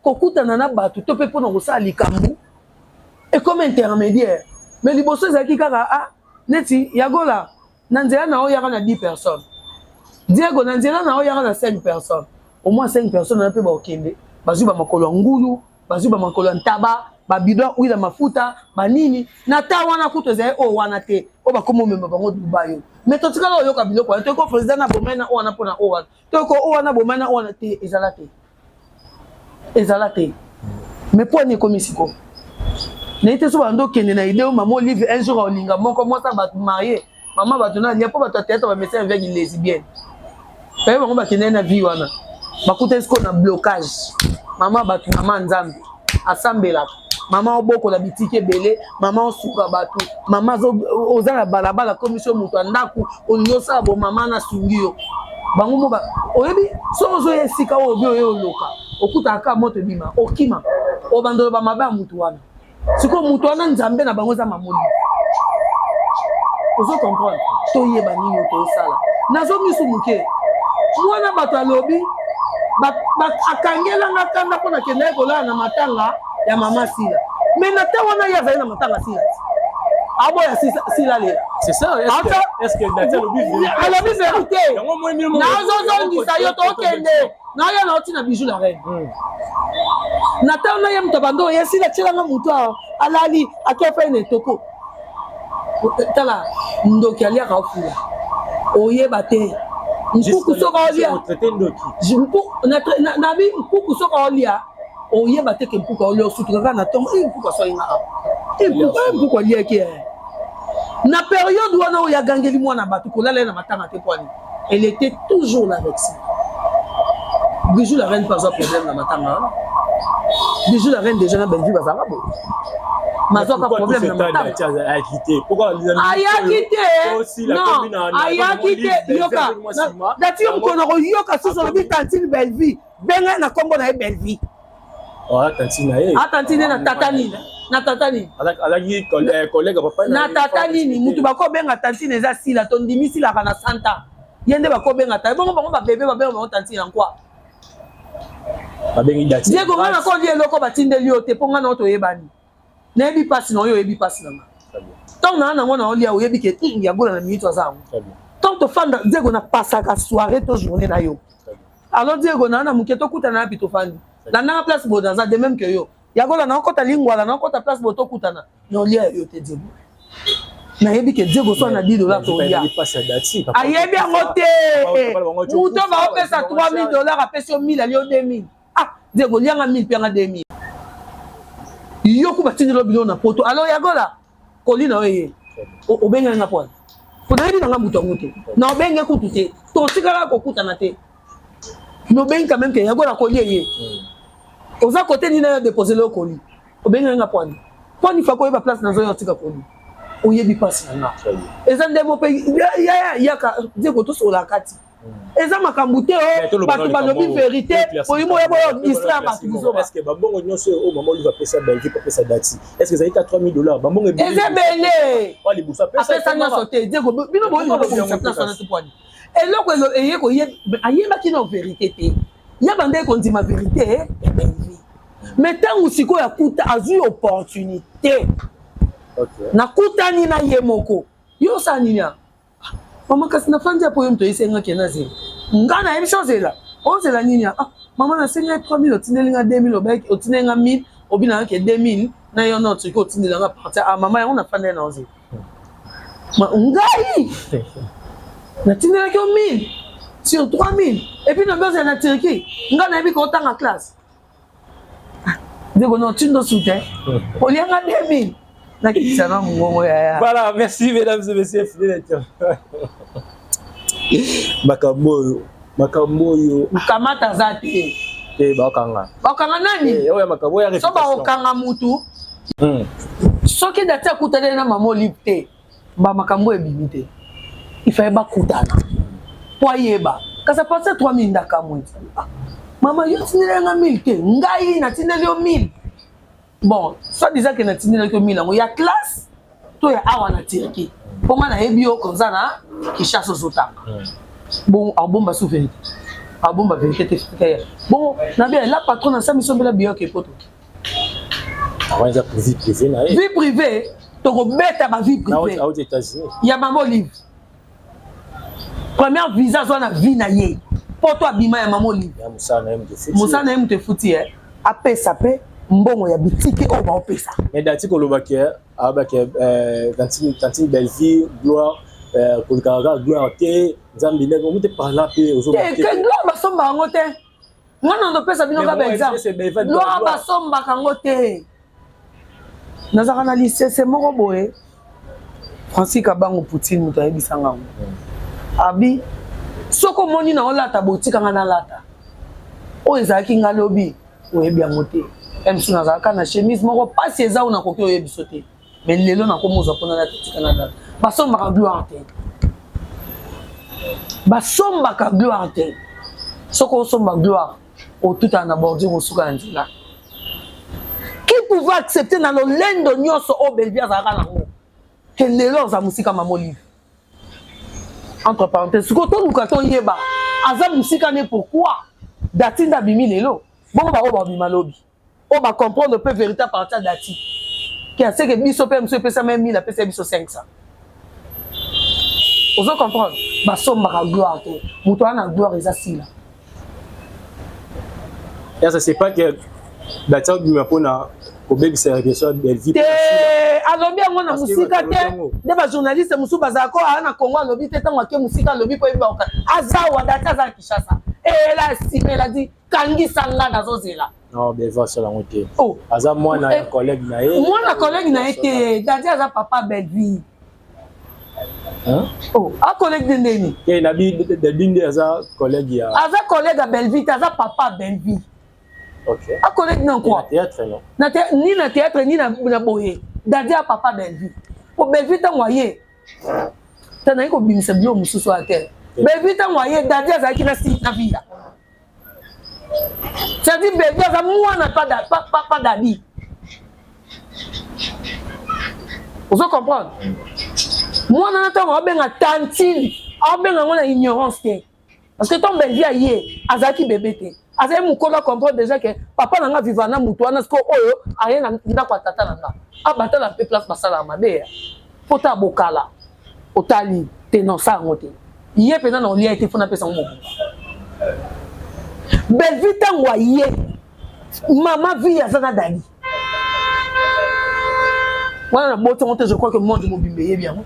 Speaker 2: kokutana na bato to mpe mpona kosala likambo ekoma intermédiaire. Mais liboso ezalaki kaka ah, neti Yagola na nzela na oyo yaka na 10 personnes, Diego na nzela na oyo yaka na 5 personnes, au moins 5 personnes wana mpe bakokende bazwi bamakolo ya ngulu, bazwi bamakolo ya ntaba, babidon ya huile ya mafuta banini na ta wana. Kutu ezali oyo wana te oyo bakoma omema bango Dubai oyo. Mais totikala oyoka biloko wana toyoko président na bomai na oyo wana mpona oyo wana toyoko oyo wana bomai na oyo wana te, ezala te, ezala te. Mais mpo ani ekomi sikoyo naye te so bando okende na idée oyo Mama Olive un jour aolinga moko mwasi ya bato marie mama bato na alia mpo bato ya théâtre bamessin avec lesbienne baye bango bakende na vie wana bakuta sikoyo na blocage. Mama bato, mama Nzambe asambelaka, mama obokola bitiki ebele, mama osuka bato, mama oza na balabala komi so moto ya ndako olingi osala bo mama nasungi yo bango mo oyebi soki ozoya esika oyo obi oyo oloka okutaka kaka moto ebima okima obanda oloba mabe ya motu wana. Sikoyo moto wana Nzambe na bango eza mamoni. Ozo comprendre? Toyeba nini oyo tozosala. Nazo misu moke mwana bato alobi akangelanga kanda mpo nakendaki kolala na matanga ya mama Sila. Mais na ta wana ye azali na matanga Sila aboya Sila lela.
Speaker 6: C'est ça. Est-ce que Dati alobi
Speaker 2: alobi vérité? Nazozongisa yo tokende naya na oti na Bijou la Reine. Na ntango na ye moto abando oye Sila tielanga moto awa alali ake fai na etoko. Tala ndoki aliaka ofula oyeba te mpuku soki olia nabi mpuku soki olia oyeba te ke mpuku aolia osutuka kaka na ntongo mpuku aswalinga awa mpuku aliaki na période wana oyo agangeli mwana bato kolala ye na matanga te poani. Elle était toujours là avec ça. Bijou la Reine pas un problème na matanga wana. Bijou la Reine déjà na Bellevue bazalaka boye mazwaka problème na matanga. Ayaki te, non, ayaki te. Yoka Dati yo mokolo na koyoka susu olobi tantine Bellevue benga na nkombo na ye Bellevue. Atantine na tata nini, na tata nini?
Speaker 6: Azalaki collègue papa.
Speaker 2: Na tata nini mutu bakobenga tantine? Eza Sila tondimi silaka na santa ye nde bakobenga ta bongo bango babebe babenga bango tantine na nkwa.
Speaker 6: Babengi Dati.
Speaker 2: Diego nga nakolia eloko batindeli yo te mpo nga na toyebani, nayebi mpasi na oyo, oyebi mpasi na nga. Ntango naa nango na olia oyebi ke Yagola na minute aza yango. Ntango tofanda Diego napasaka soirée to journée na yo. Alors Diego naa na moke tokutana yapi tofandi landanga place boye naza de même que yo Yagola naokota Lingwala naokota place boye tokutana na olia yo te. Diego nayebi ke Diego so na 10 $ tolia ayebi yango te. Moto baopesa 3000 $ apesi yo 1000 ali yo 2000. Ah Diego lianga 1000 mpe yanga 2000 yo ku batindeli bino na poto. Alors Yagola koli na yo ye obengaki nga pwana po nayebi nanga moto yango te na obenge kutu te totikala kokutana te mais obengi quand même ke Yagola koli eye oza kote nini nayo déposele yo koli obengaki nga pwani pwani fa koyeba place nazoya otika koli oyebi mpasi na nga eza nde mo mpe yaka Diego tosola kati. Eza makambo te o bato balobi verité oyi moya boyo distraire bato bizoba.
Speaker 6: Est-ce que bambongo nyonso oyo mama Olive apesa Belgique apesa Dati, est-ce que ezali ka 3000 $ bambongo
Speaker 2: ebele? Eza ebele, apesa nyonso te. Diego, bino bolinga bokomisa place wana te poani eloko eye ayebaki na vérité te. Ya banda kondima vérité ya Bellevue, mais ntango sikoyo akuta azwi opportunité, nakutani na ye moko. Yo osala nini? A mama, kasi nafandi apo yo moto oyesengaki na zela nga nayebi so ozela ozela nini? Ah mama, nasengi 3000, otindeli nga 2000, obayaki otindeli nga 1000, obinangaki 2000 na yo na otuki otindela nga partir. Ah mama, yango nafandi na ozela ngai natindelaki yo 1000 sur 3000 et puis nabi ozela na Turquie, nga nayebi kotanga classe. Ndeko no tindo sute olianga 2000 nakitisa na mongongo yaya.
Speaker 6: Voilà, merci mesdames et messieurs fidèles internautes. Makambo oyo, makambo oyo.
Speaker 2: Kamata aza te.
Speaker 6: Te, bakanga.
Speaker 2: Bakanga nani?
Speaker 6: Oyo ya makambo oyo ya
Speaker 2: so bakokanga mutu soki dati akutani na mama Olive te, bamakambo ebimi te. Ifaye bakutana po ayeba. Kasi à partir ya 3000 ndaka mweti. Ah, mama, yo tindeli nga 1000 te, ngai natindeli yo 1000. Bon, soit disant ke natindelaki yo 1000 yango ya classe to ya awa na Turquie, mpo nga nayebi yo koza na Kinshasa ozotanga. Bon, abomba su vérité, abomba vérité te. Fika ya bon nabi la patronne asami sombela biyoke poto.
Speaker 6: Eza vie privée na ye.
Speaker 2: Vie privée, tokobeta ba vie privée ya mama Olive. Première visa azwa na vie na ye poto abima ya mama Olive. Mosala na ye moto efuti ye, apesa mpe mbongo ya bitike oyo baopesa.
Speaker 6: Mais dati kolobaki abaki tantine Bellevue gloire, kolekaka kaka gloire te, Nzambe nde omo te parla mpe.
Speaker 2: Gloire basomba yango te. Nga na ndopesa bino kaka exemple, gloire basombaka yango te. Nazalaka na lisese moko boye, Francis Kabango Poutine moto ayebisanga yango. Abi soki omoni na olata botikanga nalata oyo ezalaki nga lobi, oyebi yango te. Mosusu nazalaka na chemise moko mpasi eza oyo nakoki oyebi so te, mais lelo nakomozwa mpona nalata, tika nalata. Basombaka gloire te, basombaka gloire te. Soki osomba gloire, otutana na bordure, osuka na nzela. Qui pouvait accepter na lolendo nyonso oyo Bellevue azalaka nango ke lelo aza mosika mama Olive? Entre parenthèse, sikoyo toluka toyeba aza mosika ne pourquoi dati nde abimi lelo. Bongo baoyo babima lobi oyo bacomprendre mpe vérité à partir ya dati ke aseke biso mpe mosu epesama ye 1000, apesa biso 500. Ozo comprendre? Basombaka gloire te. Moto wana na gloire eza sila.
Speaker 6: Ça c'est pas que dati obima mpona kobebisa réputation ya Bellevue.
Speaker 2: Te, alobi yango na mosika te. Nde bajournaliste mosusu bazalaka oyo aya na Congo alobi te. Ntango ake mosika alobi mpo yebi baoka aza wa dati aza na Kinshasa. Ela nsima eladi kangisa nga nazozela.
Speaker 6: Non, Bellevue asala yango te. Oh. Aza mwana ya collègue na ye.
Speaker 2: Mwana collègue na ye te, dadi aza papa Bellevue. Oh, a collègue de ndeni?
Speaker 6: Te, nabi Dadi nde aza collègue ya.
Speaker 2: Aza collègue ya Bellevue te, aza papa Bellevue.
Speaker 6: Ok.
Speaker 2: A collègue na quoi?
Speaker 6: Na théâtre non?
Speaker 2: Na te, ni na théâtre ni na, na boye. Dadi a papa Bellevue. Po Bellevue ntango aye ta naye kobimisa biloko mosusu aya te. Bellevue ntango aye, Dadi azalaki na si na villa. C'est-à-dire Bellevue aza mwana pa, pa, pa, pa Dadi. Ozo comprendre? Mwana na ntango aobenga tantine, aobenga yango na ignorance te. Parce que ntango Bellevue aye, azalaki bébé te. Azali mokolo, acomprendre déjà ke papa na nga viva na motu wana. Sikoyo oyo aye na ndako ya tata na nga, abatala mpe place basalaka mabe ya po ta bokala otali te na osala yango te. Ye mpenza na olia ye te, fo napesa yango mobimba. Bellevue ntango aye, mama vie aza na dali wana na boti yango te. Je crois que monde mobimba eyebi yango.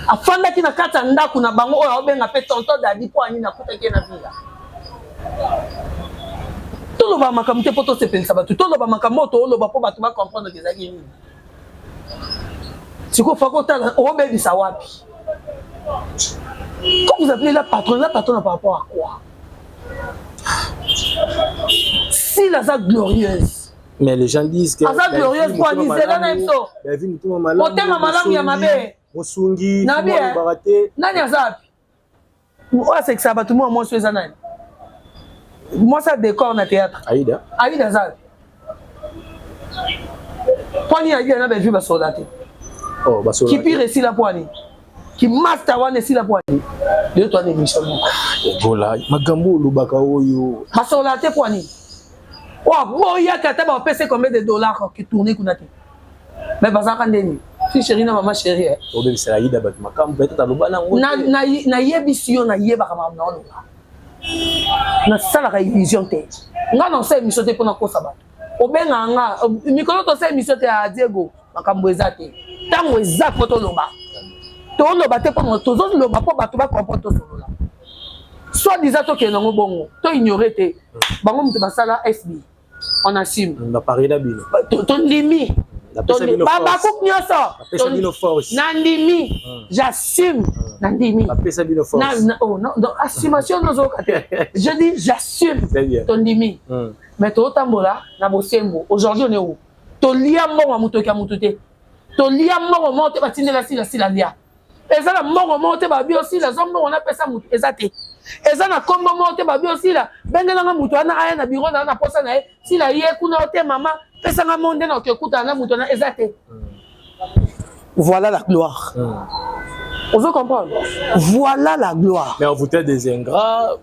Speaker 2: Afandaki na kati ya ndako na bango oyo aobenga mpe tonton Dadi. Mpo anini akutaki ye na villa? Toloba makambo te mpo tosepelisa bato, toloba makambo oyo tooloba mpo bato bacomprendre ezalaki nini. Sikoyo faka otala obebisa wapi. Quand vous appelez la patronne, la patronne par rapport à quoi? Si aza glorieuse.
Speaker 6: Mais les gens disent que
Speaker 2: aza glorieuse po anizela na biso motema malamu ya mabe.
Speaker 6: Mosungi
Speaker 2: Nabi, eh.
Speaker 6: alobaka te.
Speaker 2: Nani aza wapi oyo asekisaka bato? Mwa mwasi oyo eza nani? Mwasi ya décor na théâtre.
Speaker 6: Aida.
Speaker 2: Aida aza wapi? Pwani Aida na Bellevue basoda te.
Speaker 6: Oh, basola.
Speaker 2: Kipire esila pwani, kimasta wana esila pwani. Lelo towana émission moko.
Speaker 6: Egola, makambo olobaka oyo.
Speaker 2: Basola te pwani oyo aboyaki ata bapesa combien de dollars kitourne kuna te, mais bazalaka ndeni fi chéri na mama chéri, eh.
Speaker 6: Obebisela Aida bato makambo, peut-être aloba nango.
Speaker 2: Nayebisi yo, nayebaka makambo na oloba, nasalaka illusion te. Nga na osala émission te mpona kosa bato. Obengaka nga mikolo tosala émission te ya Diego, makambo eza te. Ntango eza mpo toloba, toloba te mpona tozoloba mpo bato bacomprendre. Tosolola soit disant tokende yango bongo, to ignore te bango moto basala SB, on assume.
Speaker 6: Bapari na bino.
Speaker 2: Tondimi.
Speaker 6: Napesa bino force.
Speaker 2: Babakupe nyonso.
Speaker 6: Napesa bino force.
Speaker 2: Nandimi, j'assume, nandimi.
Speaker 6: Bapesa bino force.
Speaker 2: Oh, non, non, assumation nozoyoka te. Je dis j'assume.
Speaker 6: Très bien.
Speaker 2: Tondimi. Mais tozotambola na bosembo. Aujourd'hui on est où? Tolia mbongo ya motoki ya motu te, tolia mbongo moko te. Batindela Sila, Sila lia. Eza na mbongo moko te babi osila zwa mbongo napesa motu, eza te. Eza na nkombo moko te babi osila bengelanga motu wana aya na biro na na posa na ye. Sila ye kuna o te, mama pesanga mo nde na oke ekutana na motu wana, eza te. Voilà la gloire. Ozo comprendre? Voilà la gloire.
Speaker 6: Mais on voudrait des ingrats.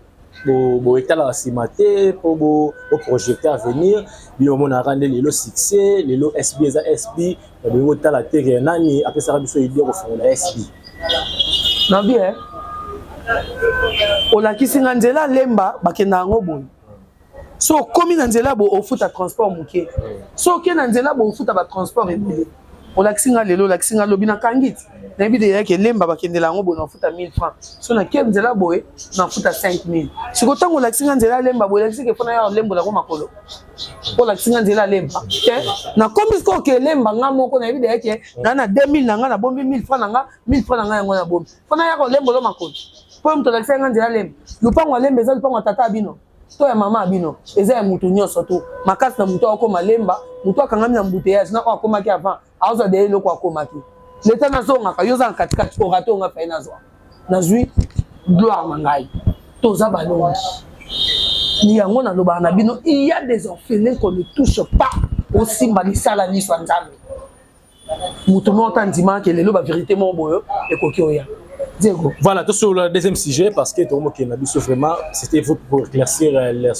Speaker 6: Boetalaka nsima te mpo boprojeter avenir. Bino bomonaka nde lelo succès, lelo SB eza SB. Balingi kotala te ke nani apesaka biso idée kofongola SB.
Speaker 2: Nabi eh? Olakisi nga nzela Lemba, bakenda yango boye. So okomi na nzela boye, ofuta transport moke. So oke na nzela boye, ofuta batransport ebele. Olakisi nga lelo, olakisi nga lobi, nakangi ti nayebi deja ke Lemba bakendela yango boye, nafuta 1000 francs. So nake nzela boye, nafuta 5000. Siko ntango olakisi nga nzela Lemba boye, olakisi ke fona ya lembola yango makolo. Olakisi nga nzela Lemba te, nakomi sikoyo ke Lemba nga moko nayebi deja ke naa na 2000 na nga, nabombi 1000 francs na nga, 1000 francs na nga yango nabombi mpona ya kolembola makolo. Mpo moto olakisi nga nzela Lemba, lupango ya Lemba eza lupango ya tata ya bino to ya mama ya bino? Eza ya mutu nyonso to makasi na mutu akokoma Lemba. Mutu akangami na embouteillage na oyo akomaki avant, azwa deya eloko akomaki leta. Nazongaka, yo oza na katikati, orater onga faye. Nazwa, nazwi gloire na ngai, toza balongi. Yango nalobaka na bino, il y a des orphelins qu'on ne touche pas. Osimba lisala liso ya Nzambe, moto moko ta ndimaka lelo bavérité moko boyo ekoki oya, Diego.
Speaker 6: Voilà, tout sur le deuxième sujet, parce que tout le monde qui vraiment, c'était pour éclaircir la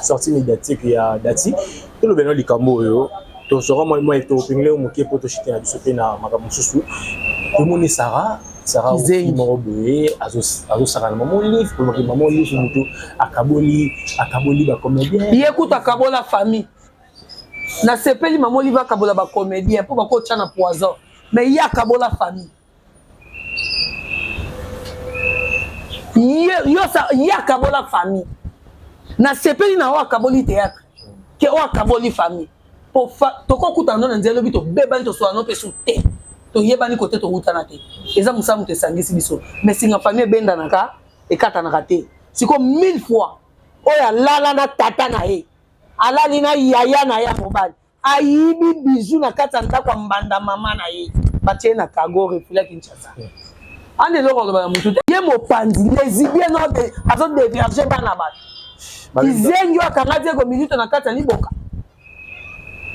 Speaker 6: sortie médiatique ya Dati. Tout le beno likambo oyo, tozwaka mwa mwa topingle moke mpo toshite na biso mpe na makambo mosusu. Tomoni Sara, Sara moko boye azosaka na mama Olive, kolobaki mama Olive moto akaboli, akaboli bacomédien.
Speaker 2: Ye kutu akabola famille. Nasepeli mama Olive akabola bacomédien mpo bakotya na poison, mais ye akabola famille. Ye akabola famille. Nasepeli na oyo akaboli théâtre ke oyo akaboli famille. Tokokutana no na nzela elobi, tobebani, toswala no mpe su te, toyebani kote towutana te. Eza mosala moto esangisi biso, mais singa famille ebendanaka, ekatanaka te. Sikoyo mille fois oyo alala na tata na ye, alali na yaya na ye ya mobali, ayibi bijoux na kati ya ndako ya mbanda mama na ye, batie na cargo, refoulé ya Kinshasa. Ana eloko aloba na motu te. Ye mopanzi lesbienne azodévierger bana bato. Kizengi oyo akanga Diego Milito na kati ya liboka,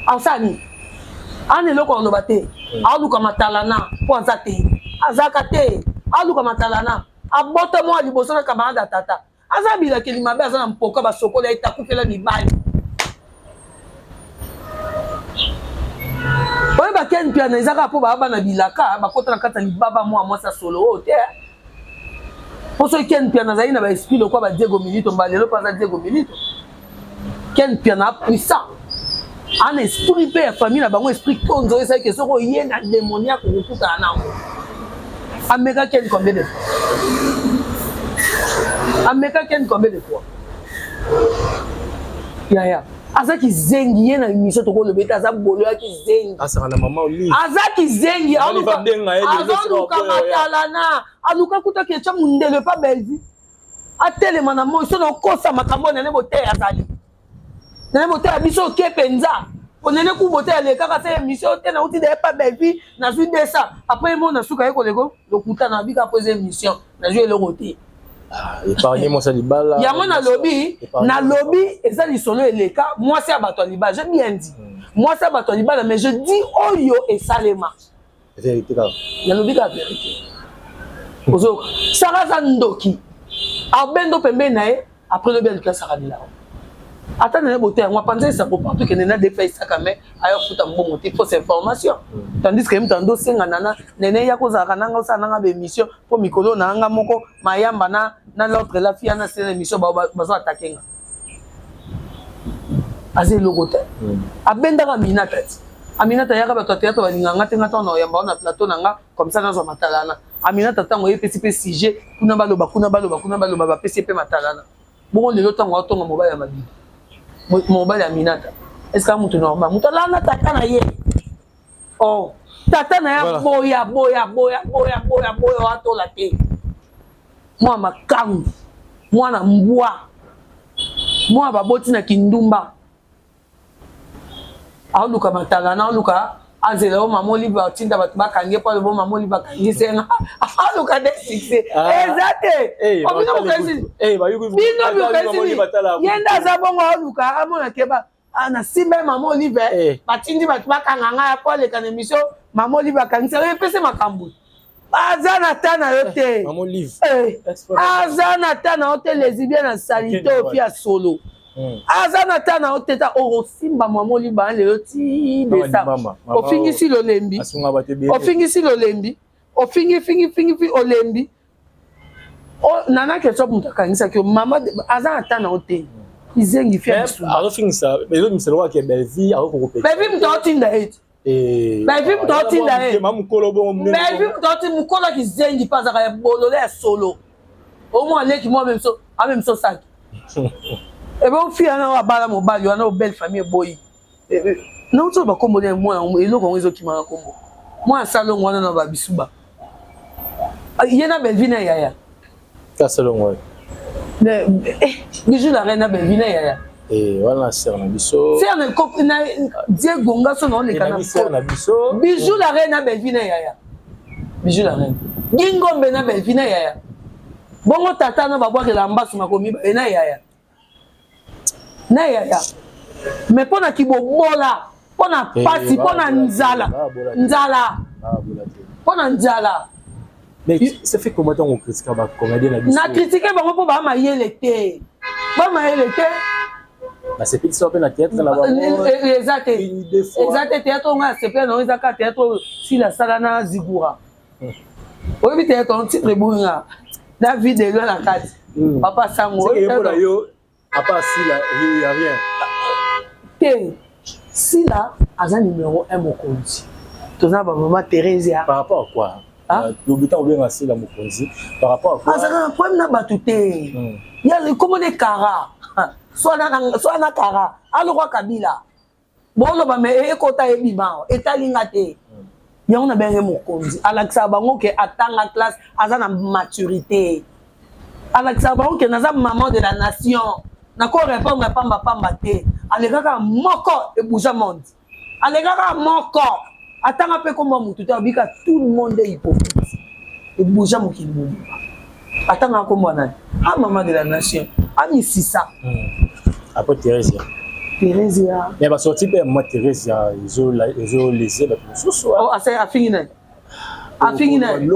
Speaker 2: asala nini? Ana eloko aloba te. Aluka matalana mpo aza te, azalaka te. Aluka matalana, abota mwa liboso na camarade ya tata. Aza bilakeli mabe, aza na mpoka basokola ye takufela mibali. Oyeba Ken Mpiana eza kaka mpo baa bana bilaka bakota na kati ya libaba mwa mwasi ya solo oyo te. Mpo soki Ken Mpiana azali na baesprit lokwa ba Diego Milito, mba lelo mpo aza Diego Milito. Ken Mpiana puissant, ana esprit mpe ya famille na bango, esprit konzo oyo esalaki soki oye na démoniaque okokutana nango. Ameka Ken combien de fois? Ameka Ken combien de fois? Yaya aza kizengi. Ye na émission tokoloba ete aza bolo ya kizengi. Aza kizengi, azoluka matalana, aluka kutaki etya mundelo epa Bellevue, atelema na moi so na okosa makambo. Nene boteya, azali nene boteya biso oke mpenza. Onene kubo te alekaka se émission te, nauti de pa Bellevue, nazwi 200. Après mo na suka ye koleko lokuta na bika po eza émission, nazwi eloko te.
Speaker 6: Ah, épargne mwasi ya libala.
Speaker 2: Yango nalobi, nalobi eza lisolo eleka, mwasi ya bato ya libala, j'ai bien dit. Mwasi ya bato ya libala, mais je dis oyo esalema.
Speaker 6: Vérité kaka.
Speaker 2: Nalobi kaka vérité. Ozoyoka Sara aza ndoki, abendo pembeni na ye, après lobi aluki asakanela yango. Ata na ye bote yango apanza esako partout, kende na defa esaka, mais aya futa mbongo te, fausse information. Tandis que ye moto ando osenga nana nene ya kozalaka nanga, osala nanga baémission mpo mikolo na nga moko mayamba na l'autre la fille ana sena émission, bazo atake nga, aza eloko te. Abendaka Aminata ti Aminata ayaka, bato ya théâtre balingaka nga te, nga ntango na oyamba na plateau na nga comme ça nazwa matalana. Aminata ntango eyepesi mpe sujet kuna, baloba kuna, baloba kuna, baloba, bapesi ye mpe matalana. Bongo lelo ntango atonga mobali ya mabidi, mobali ya Aminata, est ce que moto normal, moto alala tata na ye, oh tata na ye boya boya boya boya boya boya, atola te, mwana makangu, mwana mbwa, mwana baboti na kindumba, aoluka matalana, aoluka azela o mama Olive atinda bato bakangi mpo aloba mama Olive akangisi nga, aluka nde succès eza te. Bino bokanisi ye nde aza bongo, aoluka amona ke na nsima ye mama Olive batindi bato bakanga ngai po aleka na émission, mama Olive akangisi yango, epesi makambo. Aza na ta na yo te, aza na ta na yo te, lesbien na saleté, ofi ya solo, aza na ta na yo te. Ta okosimba mama Olive wana lelo ti décembre, ofingisi lolembi, ofingisi lolembi, ofingi fingi fingi fi olembi. Nana Ketchup, moto akangisaki yo, mama aza na ta na yo te, izengi fi.
Speaker 6: Azofingisa, ezobimisa lokola ke Bellevue akokopesa.
Speaker 2: Bellevue moto aotinda ye te, Bellevue moto aotinda ye.
Speaker 6: Mokolo bongo.
Speaker 2: Bellevue moto aotinda mokolo akizengi mpe azalaka ya bolole ya solo, omwa aleki mwa amemiso saki ebe ofi wana oyo abala mobali wana oyo belle famille eboyi. Nauti oyo bakombo na mwana, eloko yango ezokimaka kombo mwana salongo wana na babisuba ye na Bellevue na yaya.
Speaker 6: Salongo.
Speaker 2: Bijou la reine na Bellevue na yaya.
Speaker 6: Wana sœur na biso.
Speaker 2: Sœur na Diego, nga so naoleka.
Speaker 6: Na biso.
Speaker 2: Bijou la reine na Bellevue na yaya, Bijou la reine Gingombe na Bellevue na yaya, bongo tata na babwakela mbasu makomi baye na yaya, na yaya, mais mpo na kibobola, mpo na pasi, mpo na nzala, nzala, mpo na nzala.
Speaker 6: Mais ça fait comment ntango ocritiquer bacomédien na biso?
Speaker 2: Na critiquer bango mpo baa mayele te, ba mayele te.
Speaker 6: Basepelisa mpe na théâtre na bango.
Speaker 2: Eza te, eza te. Théâtre oyo ngai asepela nango eza kaka théâtre oyo Sila asala na Zigura. Oyebi théâtre yango, titre ebunga na video na kati, papa sango.
Speaker 6: Yo, à part Sila, il y a rien.
Speaker 2: Te, Sila aza numéro 1, mokonzi, toza na bamama Thérésia.
Speaker 6: Par rapport à quoi lobi ntango obenga Sila mokonzi, par rapport à quoi?
Speaker 2: Azalaka na problème na bato te, komona kara so na kara alokwa Kabila, boloba me ekota ebima, etalinga te. Yango na benge mokonzi, alakisaka bango ke atanga classe, aza na maturité, alakisaka bango ke naza maman de la nation, nako répondre pamba pamba te. Alekaka moko ebouger monde, alekaka moko, atanga mpe komba motu te, abika tout le monde est hypocrite, ebouger mokili mobimba. Atangaka kombo nani? A maman de la nation, amisisa.
Speaker 6: Après Thérésia.
Speaker 2: Thérésia.
Speaker 6: Mais basorti mpe ya mama Thérésia ezolese bato mosusu.
Speaker 2: Afingi nani? Afingi nani?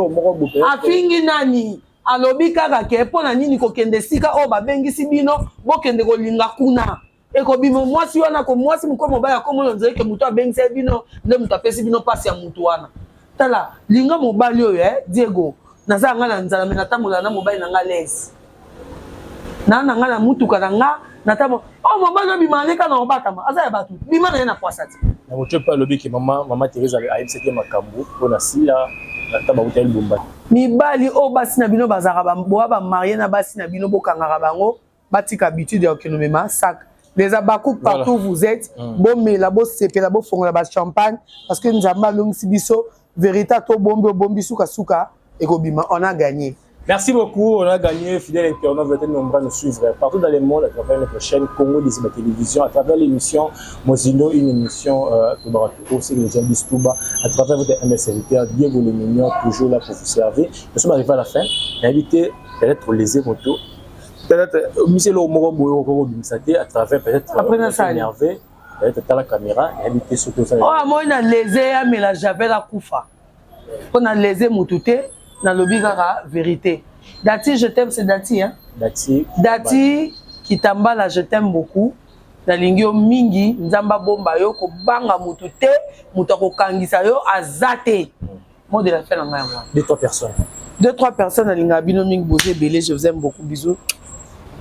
Speaker 2: Afingi nani? Alobi kaka ke mpo na nini kokende esika oyo babengisi bino, bokende kolinga kuna, ekobima mwasi wana ko mwasi moko mobali akomona nzela ke moto abengisa bino nde moto apesi bino mpasi ya motu wana. Tala, linga mobali oyo, eh, Diego, naza nga na nzala, me natambola na mobali na nga lese na nga na mutuka na nga natamo. Oh, mobali oyo bima aleka na obatama, aza ya bato, bima na ye na kwasa ti.
Speaker 6: Na moto mpe alobi ke mama Thérèse ayebisaki ye makambo mpona Sila ata bauta Libumba.
Speaker 2: Mibali oyo basi na bino bazalaka boya bamariés na basi na bino, bokangaka bango, batika habitude ya kokende omema sac. Les abakouk partout vous êtes, bomela, bosepela, bofongola bachampagne, parce que Nzambe alongisi biso. Vérité, ata obombi, obombi, sukasuka ekobima. On a gagné.
Speaker 6: Merci beaucoup. On a gagné, fidèle internaute, vous êtes nombreux à nous suivre partout dans le monde à travers notre chaîne Congo Lisiba Télévision, à travers l'émission Mozino, une émission euh, à travers votre humble serviteur Diego Le Mignon, toujours là pour vous servir. Nous sommes arrivés à la fin. L'invité, peut-être les moto, peut-être euh, Michel Omoro Boyo à travers peut-être euh, énervé, peut-être à la caméra, invité surtout ça.
Speaker 2: Oh, moi, na lésé, amela javel akufa. Mpo na lese mutu te, nalobi kaka verite. Dati je t'aime, c'est Dati hein?
Speaker 6: Dati.
Speaker 2: Dati Kitambala je t'aime beaucoup. Nalingi yo mingi, Nzambe abomba yo, kobanga mutu te, mutu akokangisa yo aza te. Mot de la fin na ngai yango wana.
Speaker 6: Deux trois personnes.
Speaker 2: Deux trois personnes nalingaka bino mingi, boza ebele, je vous aime beaucoup, bisous.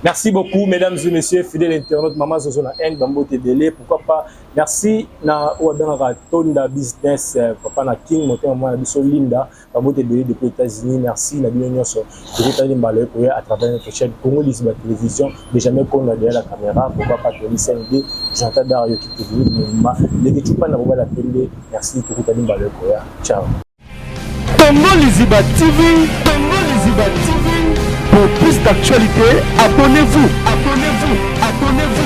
Speaker 6: Merci beaucoup, mesdames et messieurs, fidèles internautes, Maman Zozo na N, Bambo Tebele, pourquoi pas. Merci na oyo abengaka Tonda Business, euh, papa na King, motema mwana biso Linda, Bambo Tebele depuis États-Unis. Merci na bino nyonso. Tokutani mbala ekoya à travers notre chaîne Congo Lisba Télévision, Benjamin Konda derrière la caméra, pourquoi pas Tony CND, Jonathan Dario qui te venu Mumba, Leke Chupa na Bobala Pembe. Merci, tokutani mbala ekoya. Ciao.
Speaker 1: Congo Liziba TV, Congo Liziba TV. Pour plus d'actualités, abonnez-vous, abonnez-vous, abonnez-vous.